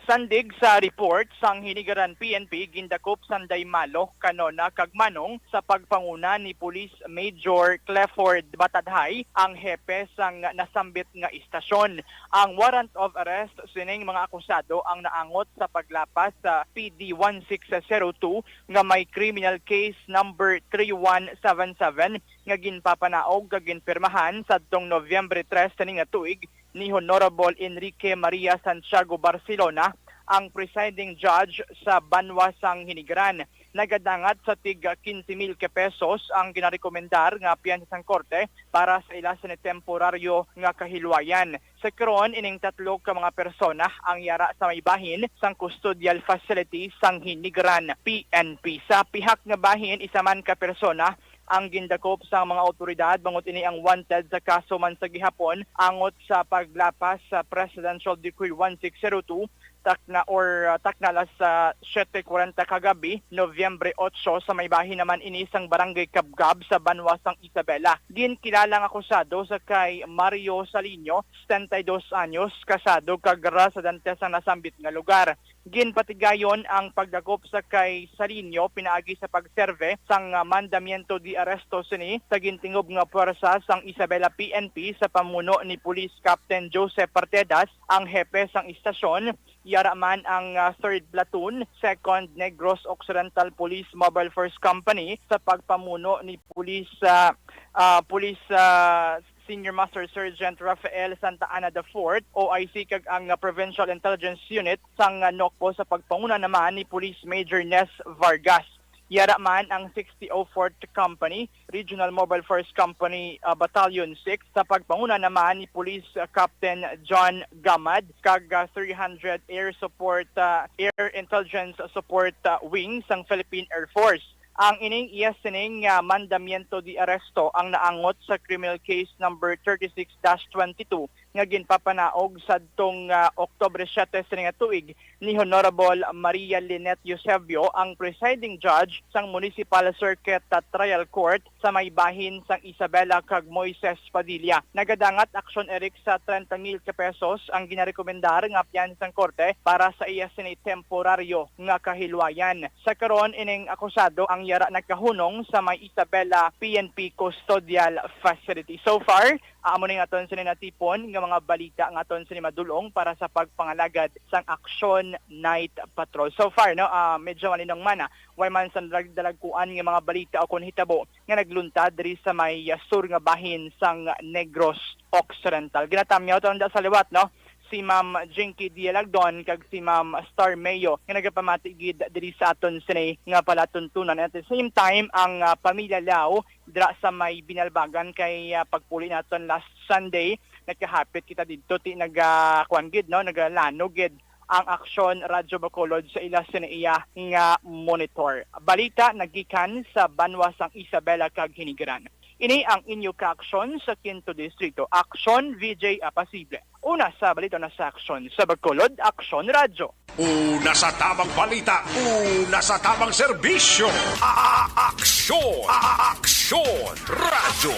Sandig sa report sang Hinigaran P N P, gindakop sanday Malo, Canona, kag Manong sa pagpanguna ni Police Major Clifford Batadhay, ang hepe sang nasambit nga istasyon. Ang warrant of arrest sining mga akusado ang naangot sa paglapas sa P D one six zero two nga may criminal case number three one seven seven nga ginpapanaog kag ginpirmahan sadtong Nobyembre tres sini nga tuig ni Honorable Enrique Maria Santiago Barcelona, ang presiding judge sa banwa sang Hinigaran. Nagadangat sa tig quince mil ka pesos ang ginarekomendar nga piyansa sang korte para sa ila sini temporaryo nga kahilwayan. Sa karon, ining tatlo ka mga persona ang yara sa may bahin sang custodial facility sang Hinigaran P N P. Sa pihak nga bahin, isa man ka persona ang gindakop sang mga awtoridad, bangod ini ang wanted sa kaso man sa gihapon angot sa paglapas sa Presidential Decree one six zero two takna or, ah, takna alas, ah, siyete kwarenta kagabi, Nobyembre otso, sa may bahin naman ini sang Barangay Kabgab sa banwa sang Isabela. Ginkilala ang akusado sa kay Mario Saliño, setenta y dos anyos, kasado kag residente sa nasambit nga lugar. Ginpatigayon ang pagdakop sa kay Saliño pinaagi sa pagserve sang, ah, mandamiento de arresto sini sa gintingob nga puwersa sang Isabela P N P sa pamuno ni Police Captain Joseph Partedas, ang hepe sang istasyon. Yara man ang, ah, Third Platoon, Second Negros Occidental Police Mobile Force Company sa pagpamuno ni Police, ah, ah, Police, ah, Senior Master Sergeant Rafael Santa Ana the fourth, O I C, kag ang, ah, Provincial Intelligence Unit sang, ah, NOCPO sa pagpanguna naman ni Police Major Nes Vargas. Yara man ang sixty oh fourth Company, Regional Mobile Force Company, ah, Battalion six, sa pagpanguna naman ni Police, ah, Captain John Gamad, kag, ah, three hundred Air Support, ah, Air Intelligence Support, ah, Wing sang Philippine Air Force. Ang ining iya sining nga mandamiento de arresto ang naangot sa criminal case number thirty-six dash twenty-two nga ginpapanaog sadtong, ah, Oktubre siyete sini nga tuig ni Honorable Maria Lynette Eusebio, ang presiding judge sang Municipal Circuit, ah, Trial Court sa may bahin sang Isabela kag Moises Padilla. Nagadangat aksyon, Eric, sa treinta mil ka pesos ang ginarekomendar nga piyansa sang korte para sa iya sini temporaryo nga kahilwayan. Sa karon, ining akusado ang yara nagkahunong sa may Isabela P N P Custodial Facility. So far, amo ni nga aton sini natipon nga mga balita nga aton sini madulong para sa pagpangalagad sang Action Night Patrol. So far, no, ah, medyo malinong man, ah, way man sang dalag-, dalagkuan nga mga balita o kon hitabo nga nagluntad diri sa may, ah, sur nga bahin sang Negros Occidental. Ginatamyaw ta nanda sa liwat, no, si Ma'am Jinky Dialagdon kag si Ma'am Star Mayo nga nagapamati gid diri sa aton sini nga palatuntunan. At the same time, ang, ah, pamilya Lao dira sa may Binalbagan kay, ah, pagpuli naton last Sunday, nagkahapit kita didto, ti naga-, kuwan gid, no, nagalanog gid ang Aksyon Radyo Bacolod sa ila sini iya nga monitor. Balita nagikan sa banwa sang Isabela kag Hinigaran. Ini ang inyo ka-aksyon sa Quinto Distrito. Aksyon, V J Apasible. Una sa balita na sa Aksyon sa Bacolod, Aksyon Radyo. Una sa tamang balita, una sa tamang serbisyo. A-, a-, aksyon, a-, a-, aksyon, radyo.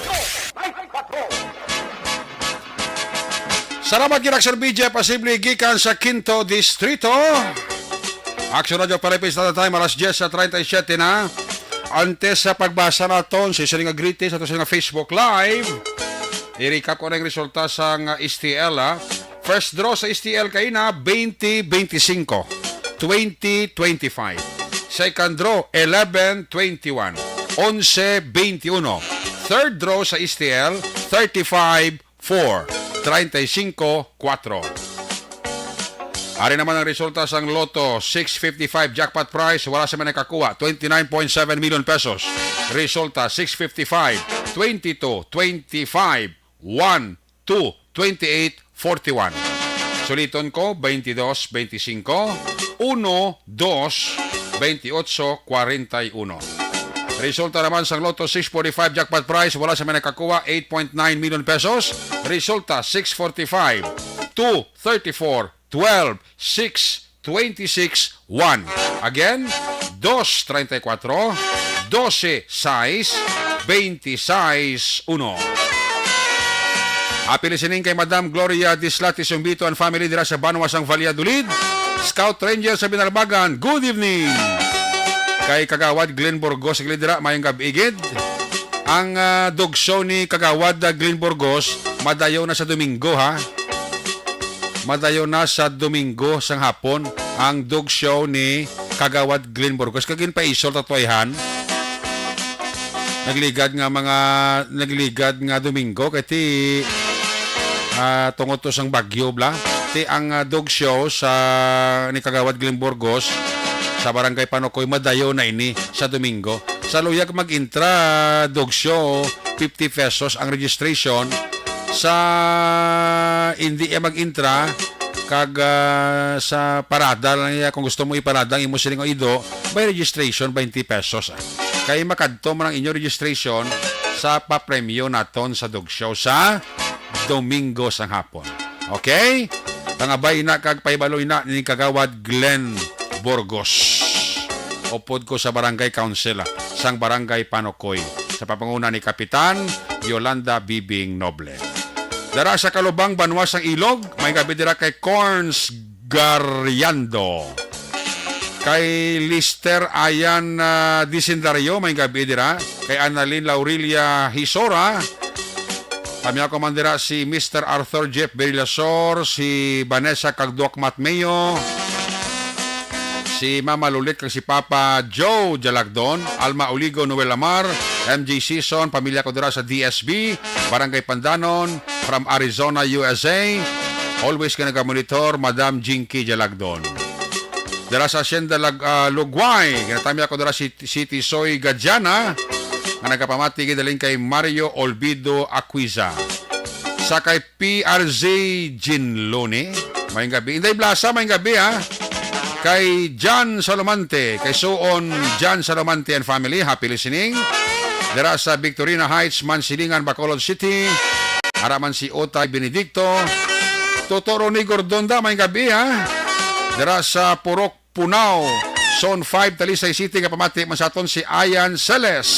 Salamat kay Sir B J Pasible gikan sa Quinto Distrito. Aksyon Radyo Philippines, Standard Time, alas diyes sa treinta y siete na. Antes sa pagbasa naton sa isa nga greetings ato sa nga Facebook Live, i-recap ko na yung resulta sa nga S T L, ha. First draw sa S T L kaina, twenty twenty-five, twenty twenty-five. Second draw, eleven twenty-one, onse twenty-one. Third draw sa S T L, thirty-five four, treinta y cinco cuatro. Ari naman ang resulta sang Lotto six fifty-five jackpot prize, wala sa may nakakuha, twenty-nine point seven million pesos. Resulta six fifty-five, twenty-two, twenty-five, one, two, twenty-eight, forty-one. Suliton ko, twenty-dos, twenty-cinco, uno, dos, twenty-ocho, kwarenta y uno. Resulta naman sang Lotto six forty-five jackpot prize, wala sa may nakakuha, eight point nine million pesos. Resulta, six forty-five, two, thirty-four, twelve, six, twenty-six, one. Again, dos treinta y cuatro, doce sais, veintiséis uno. Happy listening kay Madam Gloria Dislati Sumbito and family dira sa banwa sang Valladolid. Scout Ranger sa Binalbagan, good evening. Kay Kagawad Glenn Burgos, gid dira, mayong gab-i gid. Ang, ah, dog show ni Kagawad, ah, Glenn Burgos, madayo na sa Domingo, ha? Madayo na sa Domingo sang hapon ang dog show ni Kagawad Glenn Burgos. Kag ginpaisol ta tuayhan. Nagligad nga mga, nagligad nga Domingo kay ti, ah, tungod to sang bagyo, bla. Ti ang, ah, dog show sa ni Kagawad Glenn Burgos sa Barangay Panukoy, madayo na ini sa Domingo. Sa luyag mag-intra, dog show, fifty pesos ang registration. Sa hindi iya mag-intra, kag, ah, sa parada lang iya, kung gusto mo iparada ang imo siling o ido, may registration, twenty pesos, ah. Kay makadto man ang inyo registration sa papremyo naton sa dog show sa Domingo sang hapon. Okay? Tangabay na kag pahibaloy na ni Kagawad Glenn Burgos. Upod ko sa Barangay Council, ah, sang Barangay Panokoy, sa pamanguna ni Kapitan Yolanda Bibing Noble. Dara sa Kalubang, Banwa sang Ilog, may gabi dira kay Corns Gariando. Kay Lister Ayan, ah, Disendario, may gabi dira. Kay Annalyn Laurilia Hisora, tamyaw ko man dira si Mister Arthur Jeff Villasor, si Vanessa Kagduak Matmeo, si Mama Lulit kag si Papa Joe Jalagdon, Alma Oligo, Noel Amar, M J Season, pamilya ko dira sa D S B, Barangay Pandanon, from Arizona, U S A. Always ka nagamonitor, Madam Jinky Jalagdon. Dira sa Hacienda Lag-, ah, Lugway, ginatamya ko dira si, si Tisoy Gadiana, nga nagapamati gid halin kay Mario Olvido Aquiza. Sa kay P R Z Ginlone, mayong gabi. Inday Blasa, mayong gabi, ha. Kay John Salomante, kay Suon John Salomante and family, happy listening. Dira sa Victorina Heights, Mansilingan, Bacolod City. Ara man si Otay Benedicto. Toto Ronnie Gordonda, mayong gabi, ha. Dira sa Purok Punao, Zone five, Talisay City, nga pamati man sa aton si Ayan Celes.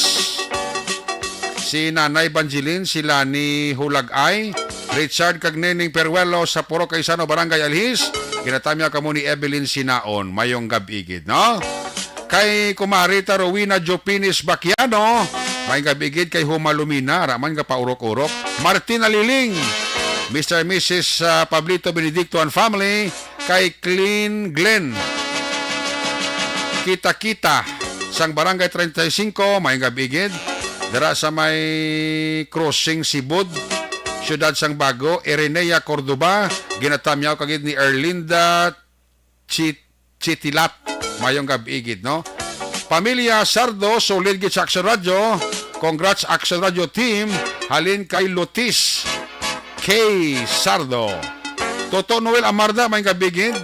Si Nanay Banjilin, si Lani Hulagay, Richard kag Neneng Peruelo sa Purok Kaisano, Barangay Alhis. Ginatamyaw kamo ni Evelyn Sinaon. Mayong gab-i gid, no? Kay Kumari ta Rowena Jopinis Baquiano, mayong gab-i gid kay Humalumina, ara man nga paurok-urok. Martin Aliling, Mister and Missus, ah, Pablito Benedicto and family, kay Clean Glenn. Kita-kita sang Barangay treinta y cinco, mayong gab-i gid. Dira sa may Crossing Sibud, Siyudad sang Bago, Irenea Cordoba, ginatamyaw kagid ni Erlinda Chi-, Chitilat. Mayong gab-i gid, no? Pamilya Sardo, solid gid sa Action Radio. Congrats, Action Radio team. Halin kay Lotis K Sardo. Toto Noel Amarda, mayong gab-i gid.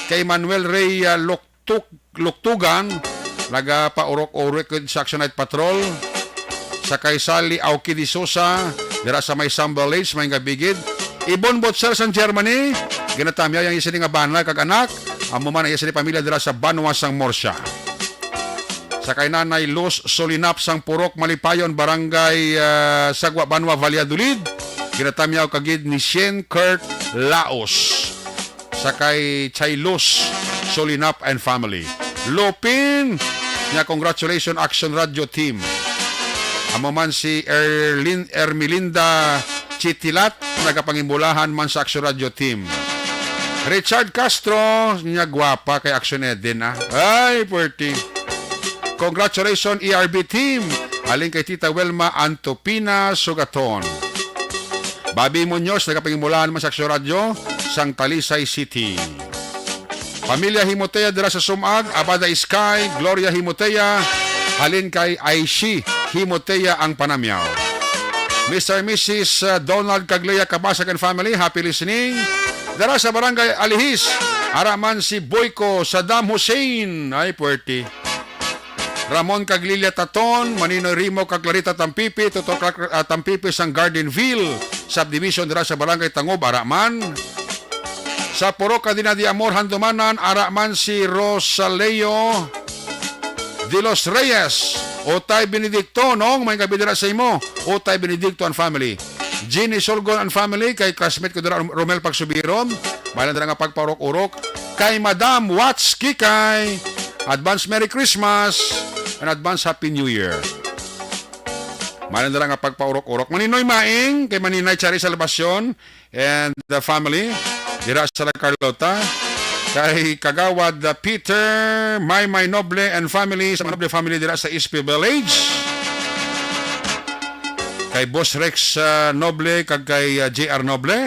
Kay Manuel Rey, ah, Luktuk-, Luktugan, nagapaurok-urok gid sa Action Night Patrol. Sa kay Sally Aoki de Sosa, dira sa may Sambal Age, mayong gab-i gid. Ibon Butcher sang Germany, ginatamyaw ang iya sini nga bana kag anak, amo man ang iya sini pamilya dira sa Banwa sang Murcia. Sa kay Nanay Luz Solinap sang Purok Malipayon, Barangay, ah, Sagwa, Banwa, Valladolid, ginatamyaw kagid ni Shane Kurt Laos. Sa kay Chay Luz Solinap and family. Lupin, nga congratulations, Action Radio team. Amo man si Erlin-, Ermelinda Chitilat, nagapangimulahan man sa Action Radio team. Richard Castro, niya gwapa kay Action Eden, ah. Ay, puwerte. Congratulations, E R B team. Halin kay Tita Wilma Antopina Sugaton. Bobby Muñoz, nagapangimulahan man sa Action Radio, sang Talisay City. Pamilya Himotea dira sa Sumag, Abada Sky, Gloria Himotea, halin kay Aishi Himotea ang panamyaw. Mister and Missus, uh, Donald kag Lea Cabasag and family, happy listening. Dira sa Barangay Alihis, ara man si Boyko Saddam Hussein. Ay, puwerte. Ramon kag Lilia Taton, Maninoy Rimo kag Clarita Tampipi, Toto Clark, ah, Tampipi sang Gardenville Subdivision dira sa Barangay Tangub, ara man. Sa Purok Cadena de Amor, Handumanan, ara man si Rosaleo de los Reyes. Otay Benedicto, nong, mayong gab-i dira sa imo. Otay Benedicto and family. Jeannie Solgon and family, kay classmate ko dira, Romel Pagsubiron. Maayo lang dira nga pagpaurok-urok. Kay Madam Watts Kikay, advance Merry Christmas and advance Happy New Year. Maayo lang dira nga pagpaurok-urok. Maninoy Maing, kay Maninay Chari Salvacion and the family, dira sa La Carlota. Kay Kagawad, uh, Peter Maymay Noble and family, sa Noble family dira sa S P Village. Kay Boss Rex, uh, Noble, kag kay, uh, J R Noble.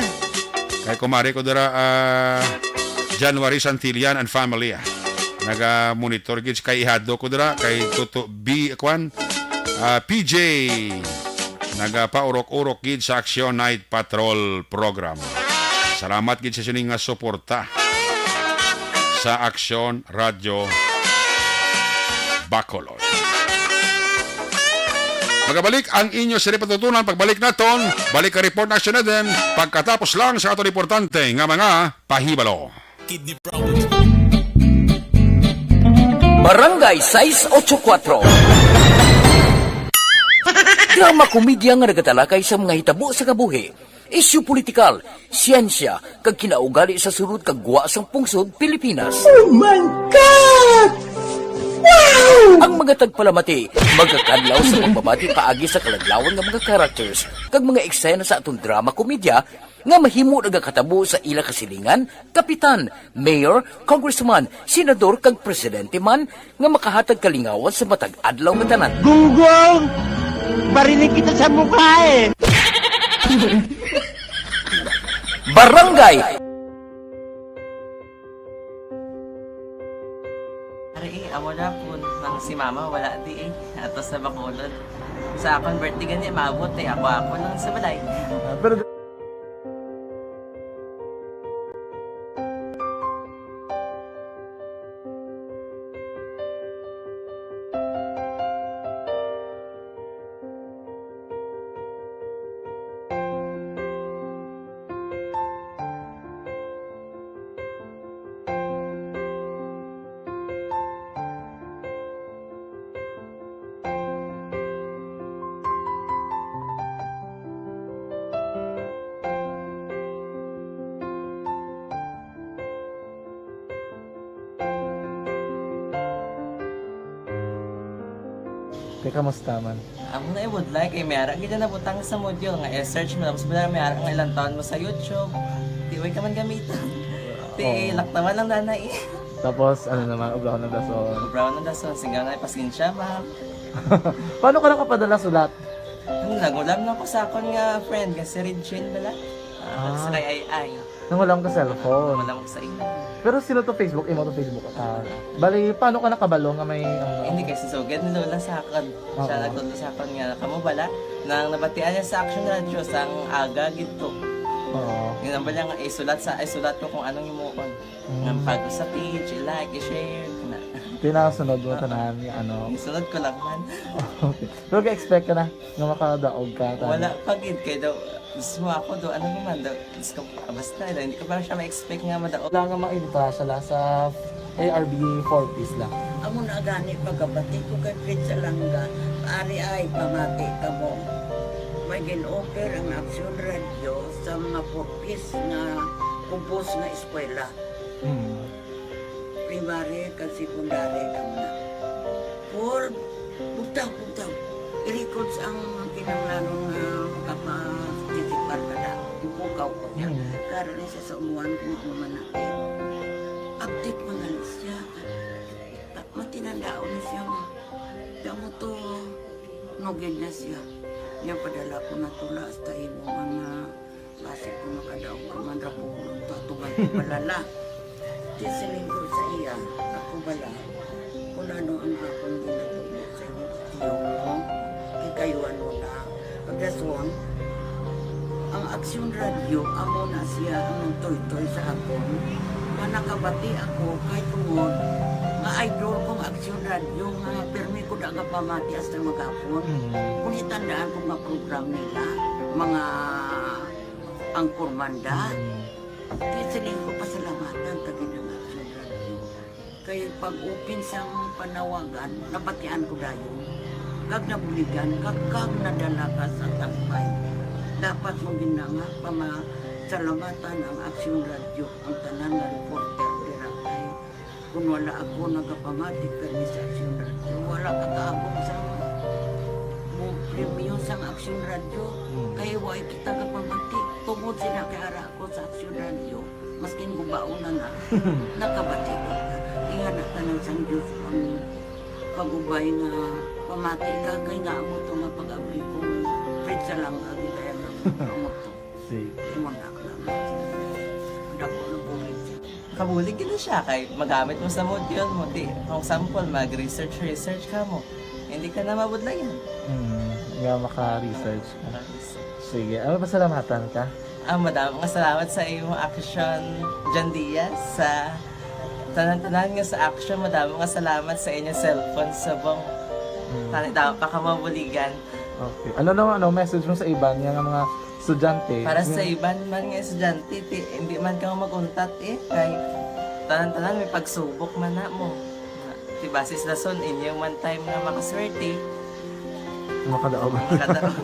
Kay kumari ko dira, uh, January Santillan and family, ah. Naga-monitor gid kay ihado ko dira, kay Toto B, kwan, ah, P J. Nagapaurok-urok gid sa Action Night Patrol program. Salamat gid sa sining nga suporta sa Action Radio Bacolod. Magabalik ang inyo sini patutunan pagbalik naton. Balik ka report na siya na din pagkatapos lang sa aton importante nga mga pahibalo. Kidney problem. Barangay sais ocho kuatro. Drama komedya nga nagatalakay sa mga hitabo sa kabuhi, isyu politikal, siyensya, kag kinaugali sa sulod kag gwa sang pungsod Pilipinas. Oh my God! Wow! Ang mga tagpalamati magakadlaw sa pagbabati paagi sa kaladlawan nga mga characters kag mga eksena sa aton drama komedya nga mahimo nagakatabo sa ila kasilingan, kapitan, mayor, congressman, senador, kag presidente man nga makahatag kalingawan sa matag adlaw nga tanan. Gunggong! Barinig kita sa mukha eh! Barangay Ari eh, amo na po nang si mama wala di eh. Ato sa Bacolod. Sa akong birthday gani, maabot eh. Ako-ako lang sa balay. Ah, pero Kay kamusta man? Amo na ibudlay kay may ara gid na butang sa module nga i-search mo tapos bala may ara nga ilang taon mo sa YouTube. Di way ka man gamiton. Ti Oo. Laktawan lang dana eh. Tapos ano naman, ublahon ng dason. Brown ang dason, singgaw na pasensya ma'am. Paano ka nakapadala sulat? Ano, nagulam lang ko sa akon nga friend nga si Regine bala. Ah, Ah. Sa kay Ay Ay. Nangulam ka cellphone. Wala mo sa imo. Pero sino to Facebook? Imo to Facebook? Ah, bali, paano ka nakabalo nga may ano? Hindi kay si Sugad ni Lola sa akon. Oo. Siya nagtudlo sa akon nga kamo bala nang nabatian niya sa Action Radio sang aga gid to. Oo. Ginambal niya nga isulat sa isulat ko kung anong himuon. Mm. Nga pag sa page, i-like, i-share, na. Tinasunod mo tanan nga ano. Isunod ko lang man. Okay. Pero ga-expect ka na nga makadaog ka tanan? Wala pa gid kay daw gusto mo ako do ano naman daw Diyos ko, ah, basta, hindi ko pa siya ma-expect nga madaog. Wala nga mainita siya la sa A R B four Ps la. Amo na gani pagkabati ko kay Fritz Alanga, ari ay pamati kamo. May gin-offer ang Aksyon Radyo sa mga four Ps nga kubos nga eskwela. Hmm. Primary kag secondary kamo na. Four Bugtaw, bugtaw. I-records ang kinahanglanon nga makaparticipar ka na. Ipukaw ko niya. Mm. Karon ni siya sa umuan kung ano man natin. Update man gani siya. Ta-, matinandaon na siya nga. Kaya mo to, nugid na siya. Niya padala ko na tula hasta imo nga Basi kung makadaog ka man ra, pulong to, atuman ko bala la. Ti siling ko sa iya, ako bala, kung ano ang akong ginatubod sa inyo, tiyo mo, ikayuan mo na. Pagdason, ang Aksyon Radyo, amo na siya ang nagtoytoy sa akon. Nga nakabati ako, kay tungod, nga idol kong Aksyon Radyo, nga pirmi ko da nga pamati hasta maghapon. Mm. Kung itandaan ko nga program nila, mga Anchormanda. Mm. Kaya siling ko, pasalamatan ta gid ang Action Radio. Kay pag-open sang panawagan, nabatian ko dayon. Kag nabuligan, kag, kag nadala ka sa tagbay. Dapat mo gid na nga pamasalamatan ang Action Radio, ang tanan nga reporter dira kay Kun wala ako nagapamati permi sa Aksyon Radyo, wala ka kaabot sa mo premyo sang Aksyon Radyo. Hmm. Kay way kita gapamati. Tungod sila kay ara ako sa Aksyon Radyo, maskin gubaon na na, nakabati kita. Ingana tanan sang Diyos ang pag-ubay nga pamati ka kay nga amo to nga pag-abli ko. Fred sa lang agi kaya nga amo to. Sige. Imo na lang. Dako na bulig siya. Kabulig gid na siya kay magamit mo sa module mo. Di, for example, mag-research, research ka mo. Hindi ka na mabudlayan. Hmm, nga maka-research ka. Maka-research. Sige, ano, pasalamatan ka? Ah, madamo nga salamat sa imo Action John Diaz, sa tanan-tanan nga sa Action, madamo nga salamat sa inyo cellphone subong. Hmm. Tani daw pa ka mabuligan. Okay. Ano naman, ano, message mo sa iban nga mga estudyante? Para sa iban man nga estudyante, ti, hindi man ka mag-untat eh. Kay tanan-tanan may pagsubok man na mo. Ti basis dason, inyo man time nga makaswerte, Makadaog. makadaog.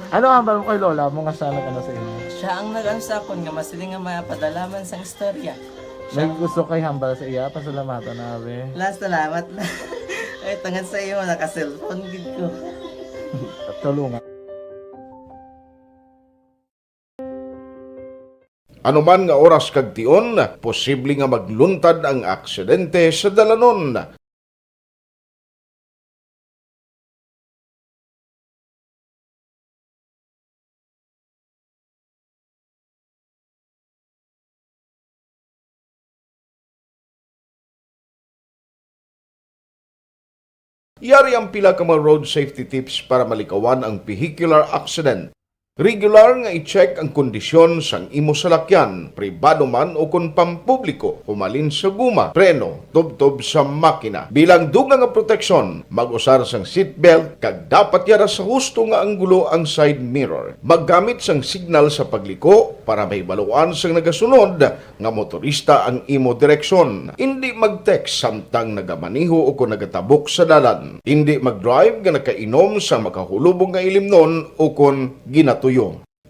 Ano ang hambal mo kay lola mo nga siya nag-ano sa inyo? Siya ang nag-ano sa akon nga masiling nga mapadala man sang istorya. May gusto kay hambal sa iya, pasalamatan na, abi. Last, salamat na. Ay, tungod sa iyo, naka-cellphone gid ko. Tulungan. Ano man nga oras kag tion, posible nga magluntad ang aksidente sa dalanon. Yari ang pila ka mga road safety tips para malikawan ang vehicular accident. Regular nga i-check ang kondisyon sang imo salakyan, pribado man o kon pampubliko, humalin sa guma, preno, tubtob sa makina. Bilang dugang nga proteksyon, mag-usar sang seatbelt kag dapat yara sa husto nga anggulo ang side mirror. Maggamit sang signal sa pagliko para mahibaluan sang nagasunod nga motorista ang imo direksyon. Indi mag-text samtang nagamaneho o kon nagatabok sa dalan. Indi mag-drive nga nakainom sa makahulubog nga ilimnon o kon ginatuyo.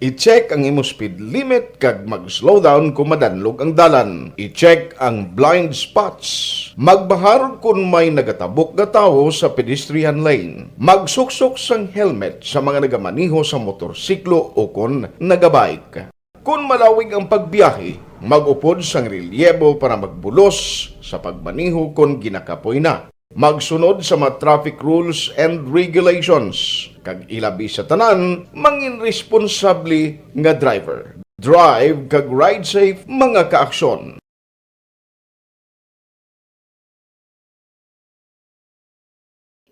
I-check ang imo speed limit kag mag-slow down kung madanlog ang dalan. I-check ang blind spots. Magbahar kung may nagatabok nga tawo sa pedestrian lane. Magsuksok sang helmet sa mga nagamaneho sa motorsiklo o kon nagabike. Kon malawig ang pagbiyahe, mag-upod sang relyebo para magbulos sa pagmaneho kon ginakapoy na. Magsunod sa mga traffic rules and regulations, kag ilabi sa tanan, mangin responsable nga driver. Drive kag ride safe, mga kaaksyon.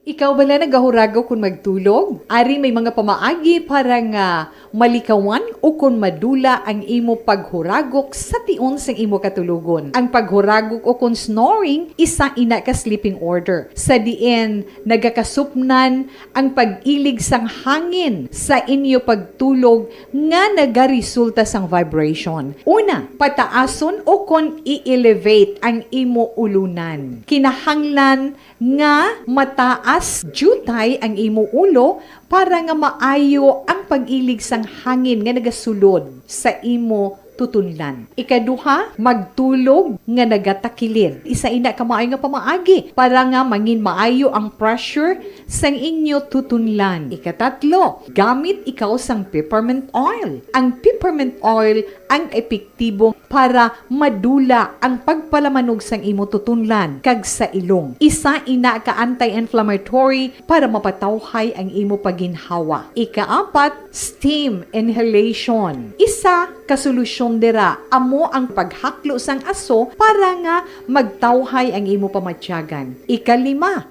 Ikaw bala nagahurago kon magtulog? Ari may mga pamaagi para nga malikawan o kon madula ang imo paghuragok sa tion sang imo katulogon. Ang paghuragok o kon snoring, isa ina ka sleeping order, sa diin nagakasupnan ang pag-ilig sang hangin sa inyo pagtulog nga nagaresulta sang vibration. Una, pataason o kon i-elevate ang imo ulunan. Kinahanglan nga mataas diutay ang imo ulo para nga maayo ang pag-ilig sang hangin nga nagasulod sa imo tutunlan. Ikaduha, magtulog nga nagatakilid. Isa ina ka maayo nga pamaagi para nga mangin maayo ang pressure sang inyo tutunlan. Ikatatlo, gamit ikaw sang peppermint oil. Ang peppermint oil ang epektibo para madula ang pagpalamanog sang imo tutunlan kag sa ilong. Isa ina ka anti-inflammatory para mapatawhay ang imo paginhawa. Ikaapat, steam inhalation. Isa ka solusyon dira amo ang paghaklo sang aso para nga magtawhay ang imo pamatyagan. Ikalima,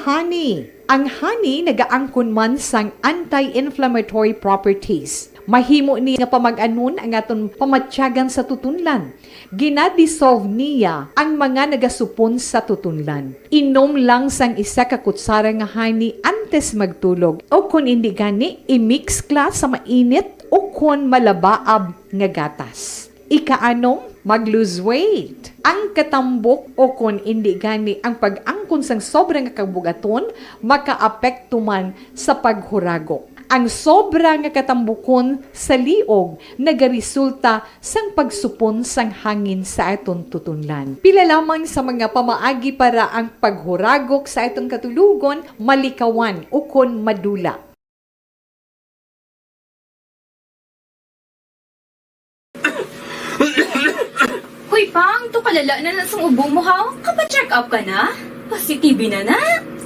honey. Ang honey nagaangkon man sang anti-inflammatory properties. Mahimo ni nga pamag-anon ang aton pamatyagan sa tutunlan. Gina-dissolve niya ang mga nagasupon sa tutunlan. Inom lang sang isa ka kutsara nga honey antes magtulog, o kon indi gani, i-mix kla sa mainit o kon malabaab nga gatas. Ikaanom, mag-lose weight. Ang katambok o kon indi gani ang pag-angkon sang sobra nga kabug-aton makaapekto man sa paghuragok. Ang sobra nga katambukon sa liog nagaresulta sang pagsupon sang hangin sa aton tutunlan. Pila lamang sa mga pamaagi para ang paghuragok sa aton katulogon malikawan ukon madula. Hoy, Pang, to kalala na na sang ubo mo, ha? Kapa-check up ka na? Positive na na.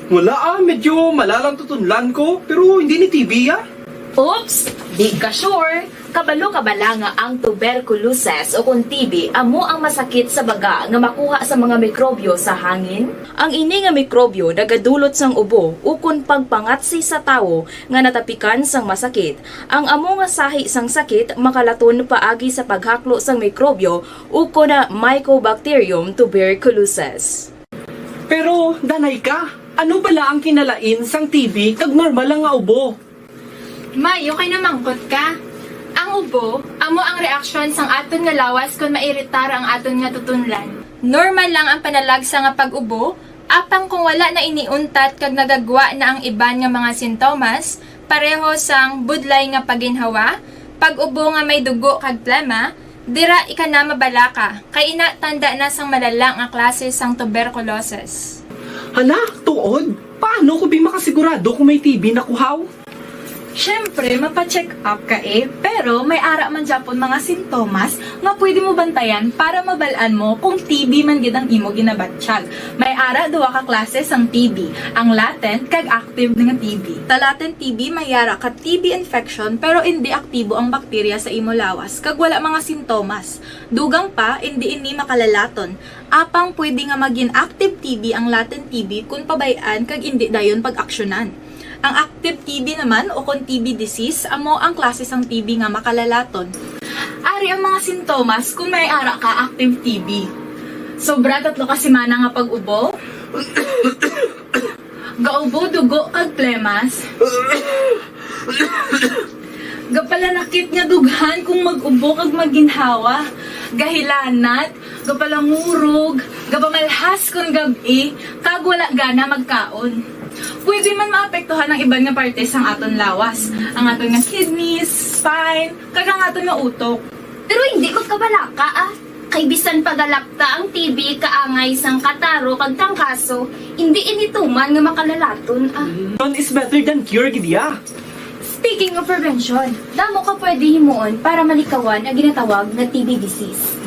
Wala ah, medyo malalang tutunlan ko, pero hindi ni T B ah. Oops! Di ka sure? Kabalo ka bala nga ang tuberculosis o kung T B amo ang masakit sa baga nga makuha sa mga mikrobyo sa hangin? Ang ini nga mikrobyo nagadulot sang ubo ukon pagpangatsi sa tawo nga natapikan sang masakit. Ang amo nga sahi sang sakit makalaton paagi sa paghaklo sang mikrobyo ukon Mycobacterium tuberculosis. Pero danay ka, Ano bala ang kinalain sang T B kag normal lang nga ubo? Maayo kay namangkot ka. Ang ubo amo ang reaksyon sang aton nga lawas kon mairitar ang aton nga tutunlan. Normal lang ang panalagsa nga pag-ubo, apang kung wala na ini untat kag nagagwa na ang iban nga mga sintomas, pareho sang budlay nga paginhawa, pag-ubo nga may dugo kag plema, dira ika na mabalaka, kay ina tanda na sang malala nga klase sang tuberculosis. Hala, tuod? Paano ko bi makasigurado kung may T B na kuhaw? Siyempre, mapa-check up ka eh, pero may ara man gyapon mga sintomas nga pwede mo bantayan para mabal-an mo kung T B man gid ang imo ginabatyag. May ara duha ka klase sang T B, ang latent kag active nga T B. Sa latent T B, may ara ka T B infection pero indi aktibo ang bakterya sa imo lawas kag wala mga sintomas. Dugang pa, indi ini makalalaton. Apang pwede nga magin active T B ang latent T B kon pabay-an kag indi dayon pag-aksyonan. Ang active T B naman o kon T B disease amo ang klase sang T B nga makalalaton. Ari ang mga sintomas kon may ara ka active T B. Sobra tatlo ka semana nga pag-ubo. Gaubo dugo kag plemas. Gapalanakit nga dughan kung mag-ubo kag maginhawa. Gahilanat, gapalangurog, gapamalhas kon gab-i, kag wala gana magkaon. Pwede man maapektuhan ang iban nga parte sang aton lawas, ang aton nga kidneys, spine, kag ang aton nga utok. Pero hindi ko kabalaka, ah. Kay bisan pagalapta ang T B kaangay sang kataro kag trangkaso, hindi ini tuman nga makalalaton, ah. Prevention is better than cure, gid ya. Speaking of prevention, damo ka pwede himuon para malikawan ang ginatawag nga T B disease.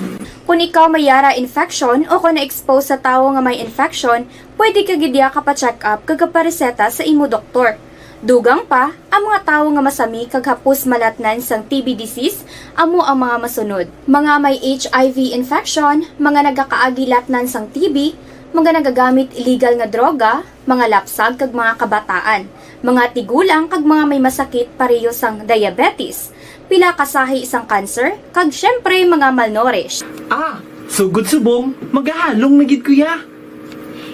Kung ikaw may yara infection o kung na-expose sa tawo nga may infection, pwede ka gid ya kapa-check up kag kapareseta sa imo doktor. Dugang pa, ang mga tawo nga masami kag hapos malatnan sang T B disease amo ang mga masunod: mga may H I V infection, mga nagakaagi latnan sang T B, mga nagagamit illegal nga droga, mga lapsag kag mga kabataan, mga tigulang kag mga may masakit pareho sang diabetes, pila ka sahi sang cancer, kag siyempre mga malnourished. Ah, sugod subong, magahalong na gid ko ya.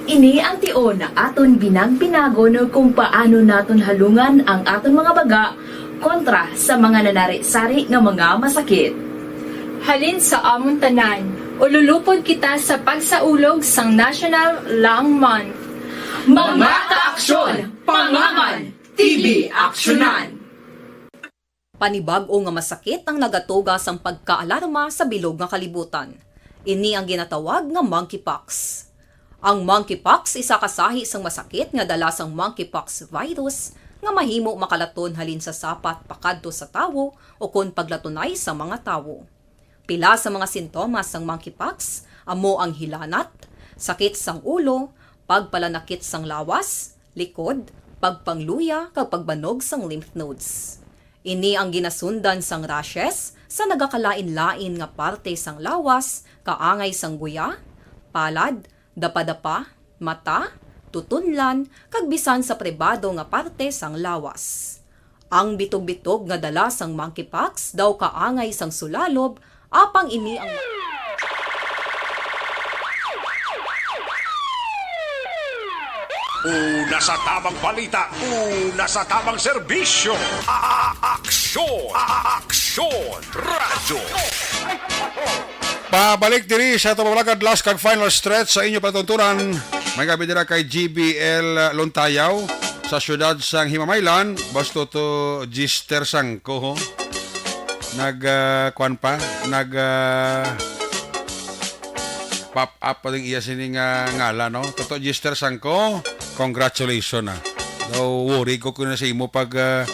Ini ang tion nga aton binag-binagon kung paano naton halungan ang aton mga baga kontra sa mga nanari-sari nga mga masakit. Halin sa amon tanan, ululupod kita sa pagsaulog sang National Lung Month. Mga kaaksyon, pangaman, T B aksyonan. Panibag-o nga masakit ang nagatuga sang pagkaalarma sa bilog nga kalibutan. Ini ang ginatawag nga monkeypox. Ang monkeypox isa ka sahi sang masakit nga dala sang monkeypox virus nga mahimo makalaton halin sa sapat pakadto sa tawo ukon paglatunay sa mga tawo. Pila sa mga sintomas sang monkeypox amo ang hilanat, sakit sang ulo, pagpalanakit sang lawas, likod, pagpangluya, kag pagbanog sang lymph nodes. Ini ang ginasundan sang rashes sa nagakalain-lain nga parte sang lawas, kaangay sang guya, palad, dapadapa, mata, tutunlan, kag bisan sa pribado nga parte sang lawas. Ang bitog-bitog nga dala sang monkeypox daw kaangay sang sulalob, apang ini ang Una sa tamang balita, una sa tamang serbisyo. A-, aksyon, a-, aksyon, radyo. Pabalik diri sa Tumabalagad last kag final stretch sa inyo palatuntunan. May gabi dira kay G B L Lontayaw sa siyudad sang Himamaylan, basto to Gister Sangko, ho. Nag, ah, kwan pa, nag, ah, pop up pa ding iya sini nga ngalan, no? Toto Gister Sangko, congratulations, ah. Daw worry ko kung na sa imo pag, ah,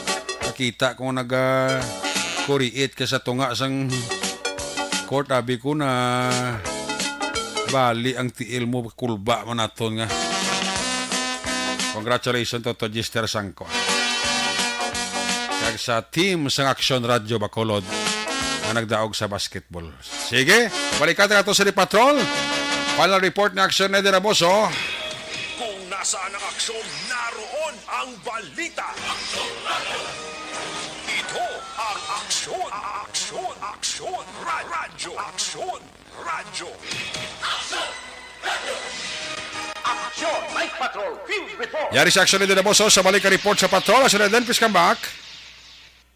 nakita kung naga-create ka sa tunga sang court, abi ko na bali ang tiil mo, kulba man naton nga. Congratulations, Toto Gister Sangko. Kag sa team sang Aksyon Radyo Bacolod nga nagdaog sa basketball. Sige, balikan ta nato sa Patrol. Final report ni Aksyon Eddie Raboso. Kung nasaan ang aksyon, naroon ang balita. Ito ang Aksyon, Aksyon, Aksyon, Ra-, Radyo Aksyon, Radyo. Aksyon! May Patrol, field report. Yari sa aksyon ni Dinamoso sa balik ka report sa patrol. Aksyon ni Eden, please come back.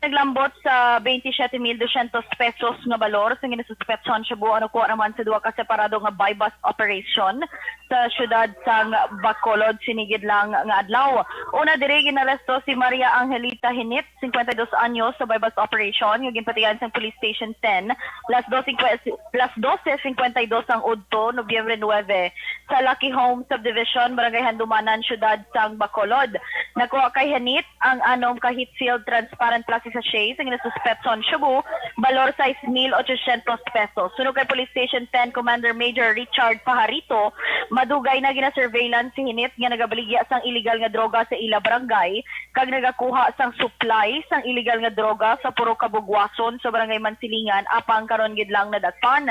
Naglambot sa twenty-seven mil dosyentos pesos nga balor sa ginasuspetson shabu ang nakuha naman sa duha ka separado nga buy-bust operation sa siyudad sang Bacolod sinigid lang nga adlaw. Una diri ginaresto si Maria Angelita Hinit, cincuenta y dos anyos, sa buy-bust operation nga ginpatihan sang Police Station ten, las dos singkwe-, las doce cincuenta y dos ang udto, Nobyembre nuebe, sa Lucky Home Subdivision, Barangay Handumanan, Siyudad sang Bacolod. Nakuha kay Hanit ang anom ka heat-sealed transparent plastic sachet sa ginasuspetson shabu, balor sais mil ochocientos pesos. Suno kay Police Station ten Commander Major Richard Pajarito, madugay na gina-surveillance si Hinit nga nagabaligya sang iligal nga droga sa ila barangay kag nagakuha sang supply sang iligal nga droga sa puro kabugwason sa Barangay Mansilingan, apang karon gid lang nadakpan.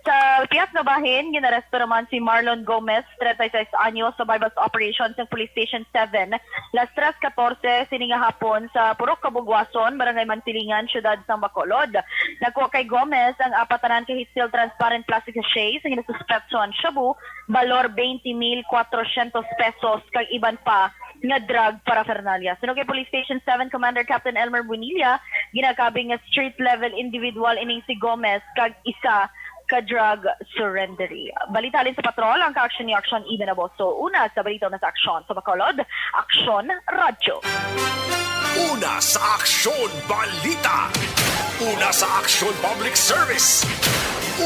Sa pihak nga bahin, ginaresto naman si Marlon Gomez, treinta y seis anyos, sa buy-bust operation sa Police Station seven, las tres catorce sini nga hapon sa Purok Kabugwason, Barangay Mansilingan, Siyudad sang Bacolod. Nakuha kay Gomez ang apatanan ka heat-sealed transparent plastic sachet sa ginasuspetson shabu, balor twenty mil cuatrocientos pesos, kag iban pa nga drug paraphernalia. Suno kay Police Station seven Commander Captain Elmer Bonilla, ginakabig nga street-level individual ining si Gomez kag isa ka drug surrenderee. Balita halin sa patrol, ang kaaksyon ni Aksyon Eden Aboso. Una sa balita, una sa aksyon sa Bacolod, Aksyon Radyo. Una sa aksyon, balita. Una sa aksyon, public service.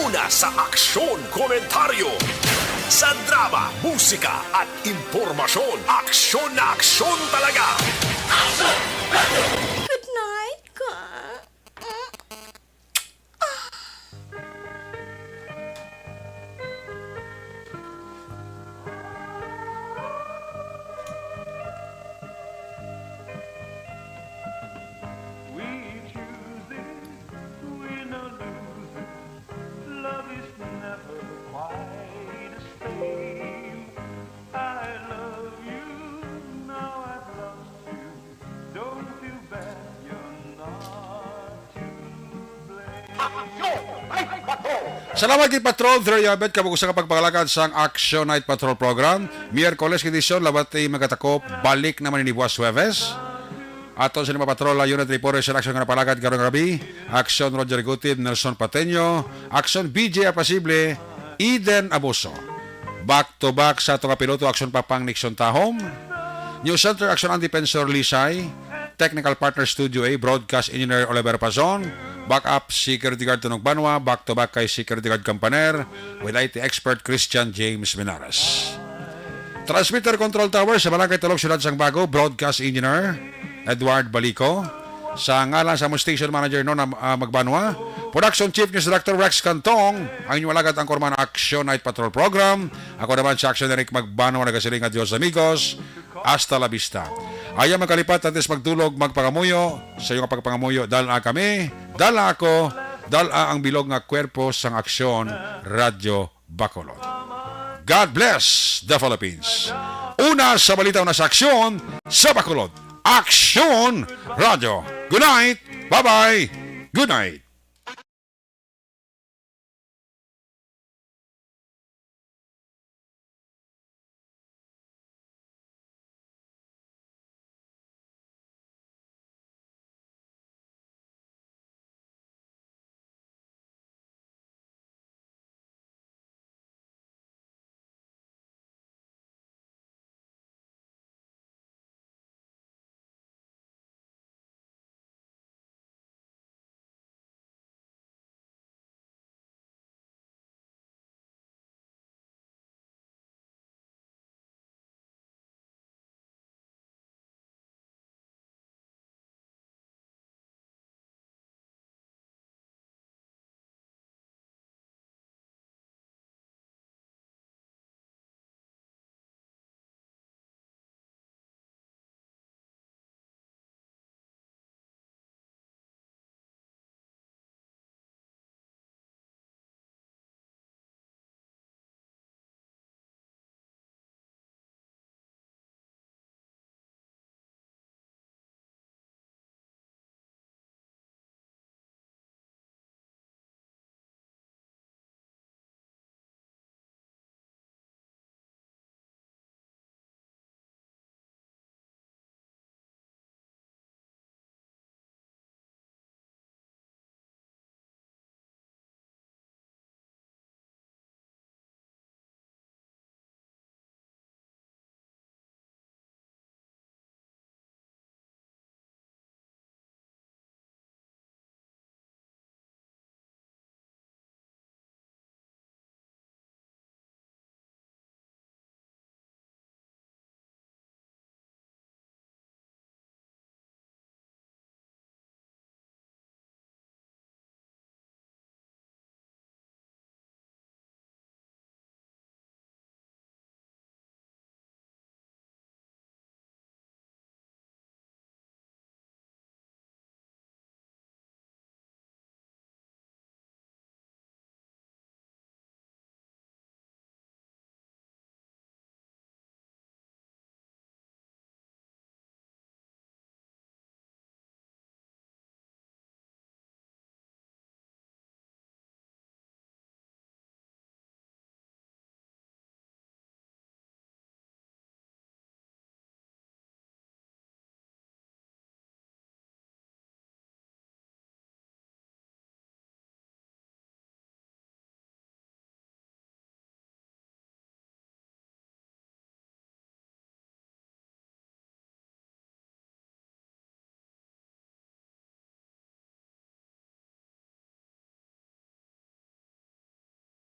Una sa aksyon, komentaryo. Sa drama, musika, at impormasyon, aksyon na aksyon talaga. Good night, ka. We choose it, we no lose it. Love is never quite the same. I love you, now I've lost you. Don't feel bad, you're not to blame. Action Night Patrol! Salamat kay Patrol Three Yabet, kabug-usan nga pagpangalagad sang Action Night Patrol program. Miyerkules nga edisyon, labat ti magatakop, balik naman ini buwas Huwebes. Aton sa lima patrol, ang Unit Reporter sa aksyon nga napalagad karong gabi, Aksyon Roger Gutib, Nelson Pateño, Aksyon B J Apasible, Eden Abuso. Back to back sa ato nga piloto, Aksyon Papang Nixon Tahom, News Center, Aksyon Andy Pensor Lisay, Technical Partner Studio A, Broadcast Engineer Oliver Pazon, Backup Security Guard Tunog Banwa, back to back kay Security Guard Campaner, with I T Expert Christian James Menares. Transmitter Control Tower sa Barangay Tulog, Siyudad sang Bago, Broadcast Engineer Edward Balico. Sa ngalan sa among Station Manager Nona, ah, Magbanwa, Production Chief News Director Rex Cantong, ang inyong alagad ang Korman Action Night Patrol Program. Ako naman sa Action Eric Magbanwa, nagasiling, adios amigos, hasta la vista. Ayaw magkalipat, antes magdulog, magpangamuyo. Sa iyong pagpangamuyo, dala kami, dala ako, dala ang bilog nga kwerpo sang Aksyon Radyo Bacolod. God bless the Philippines. Una sa balita, una sa aksyon sa Bacolod. Aksyon Radyo. Good night. Bye-bye. Good night.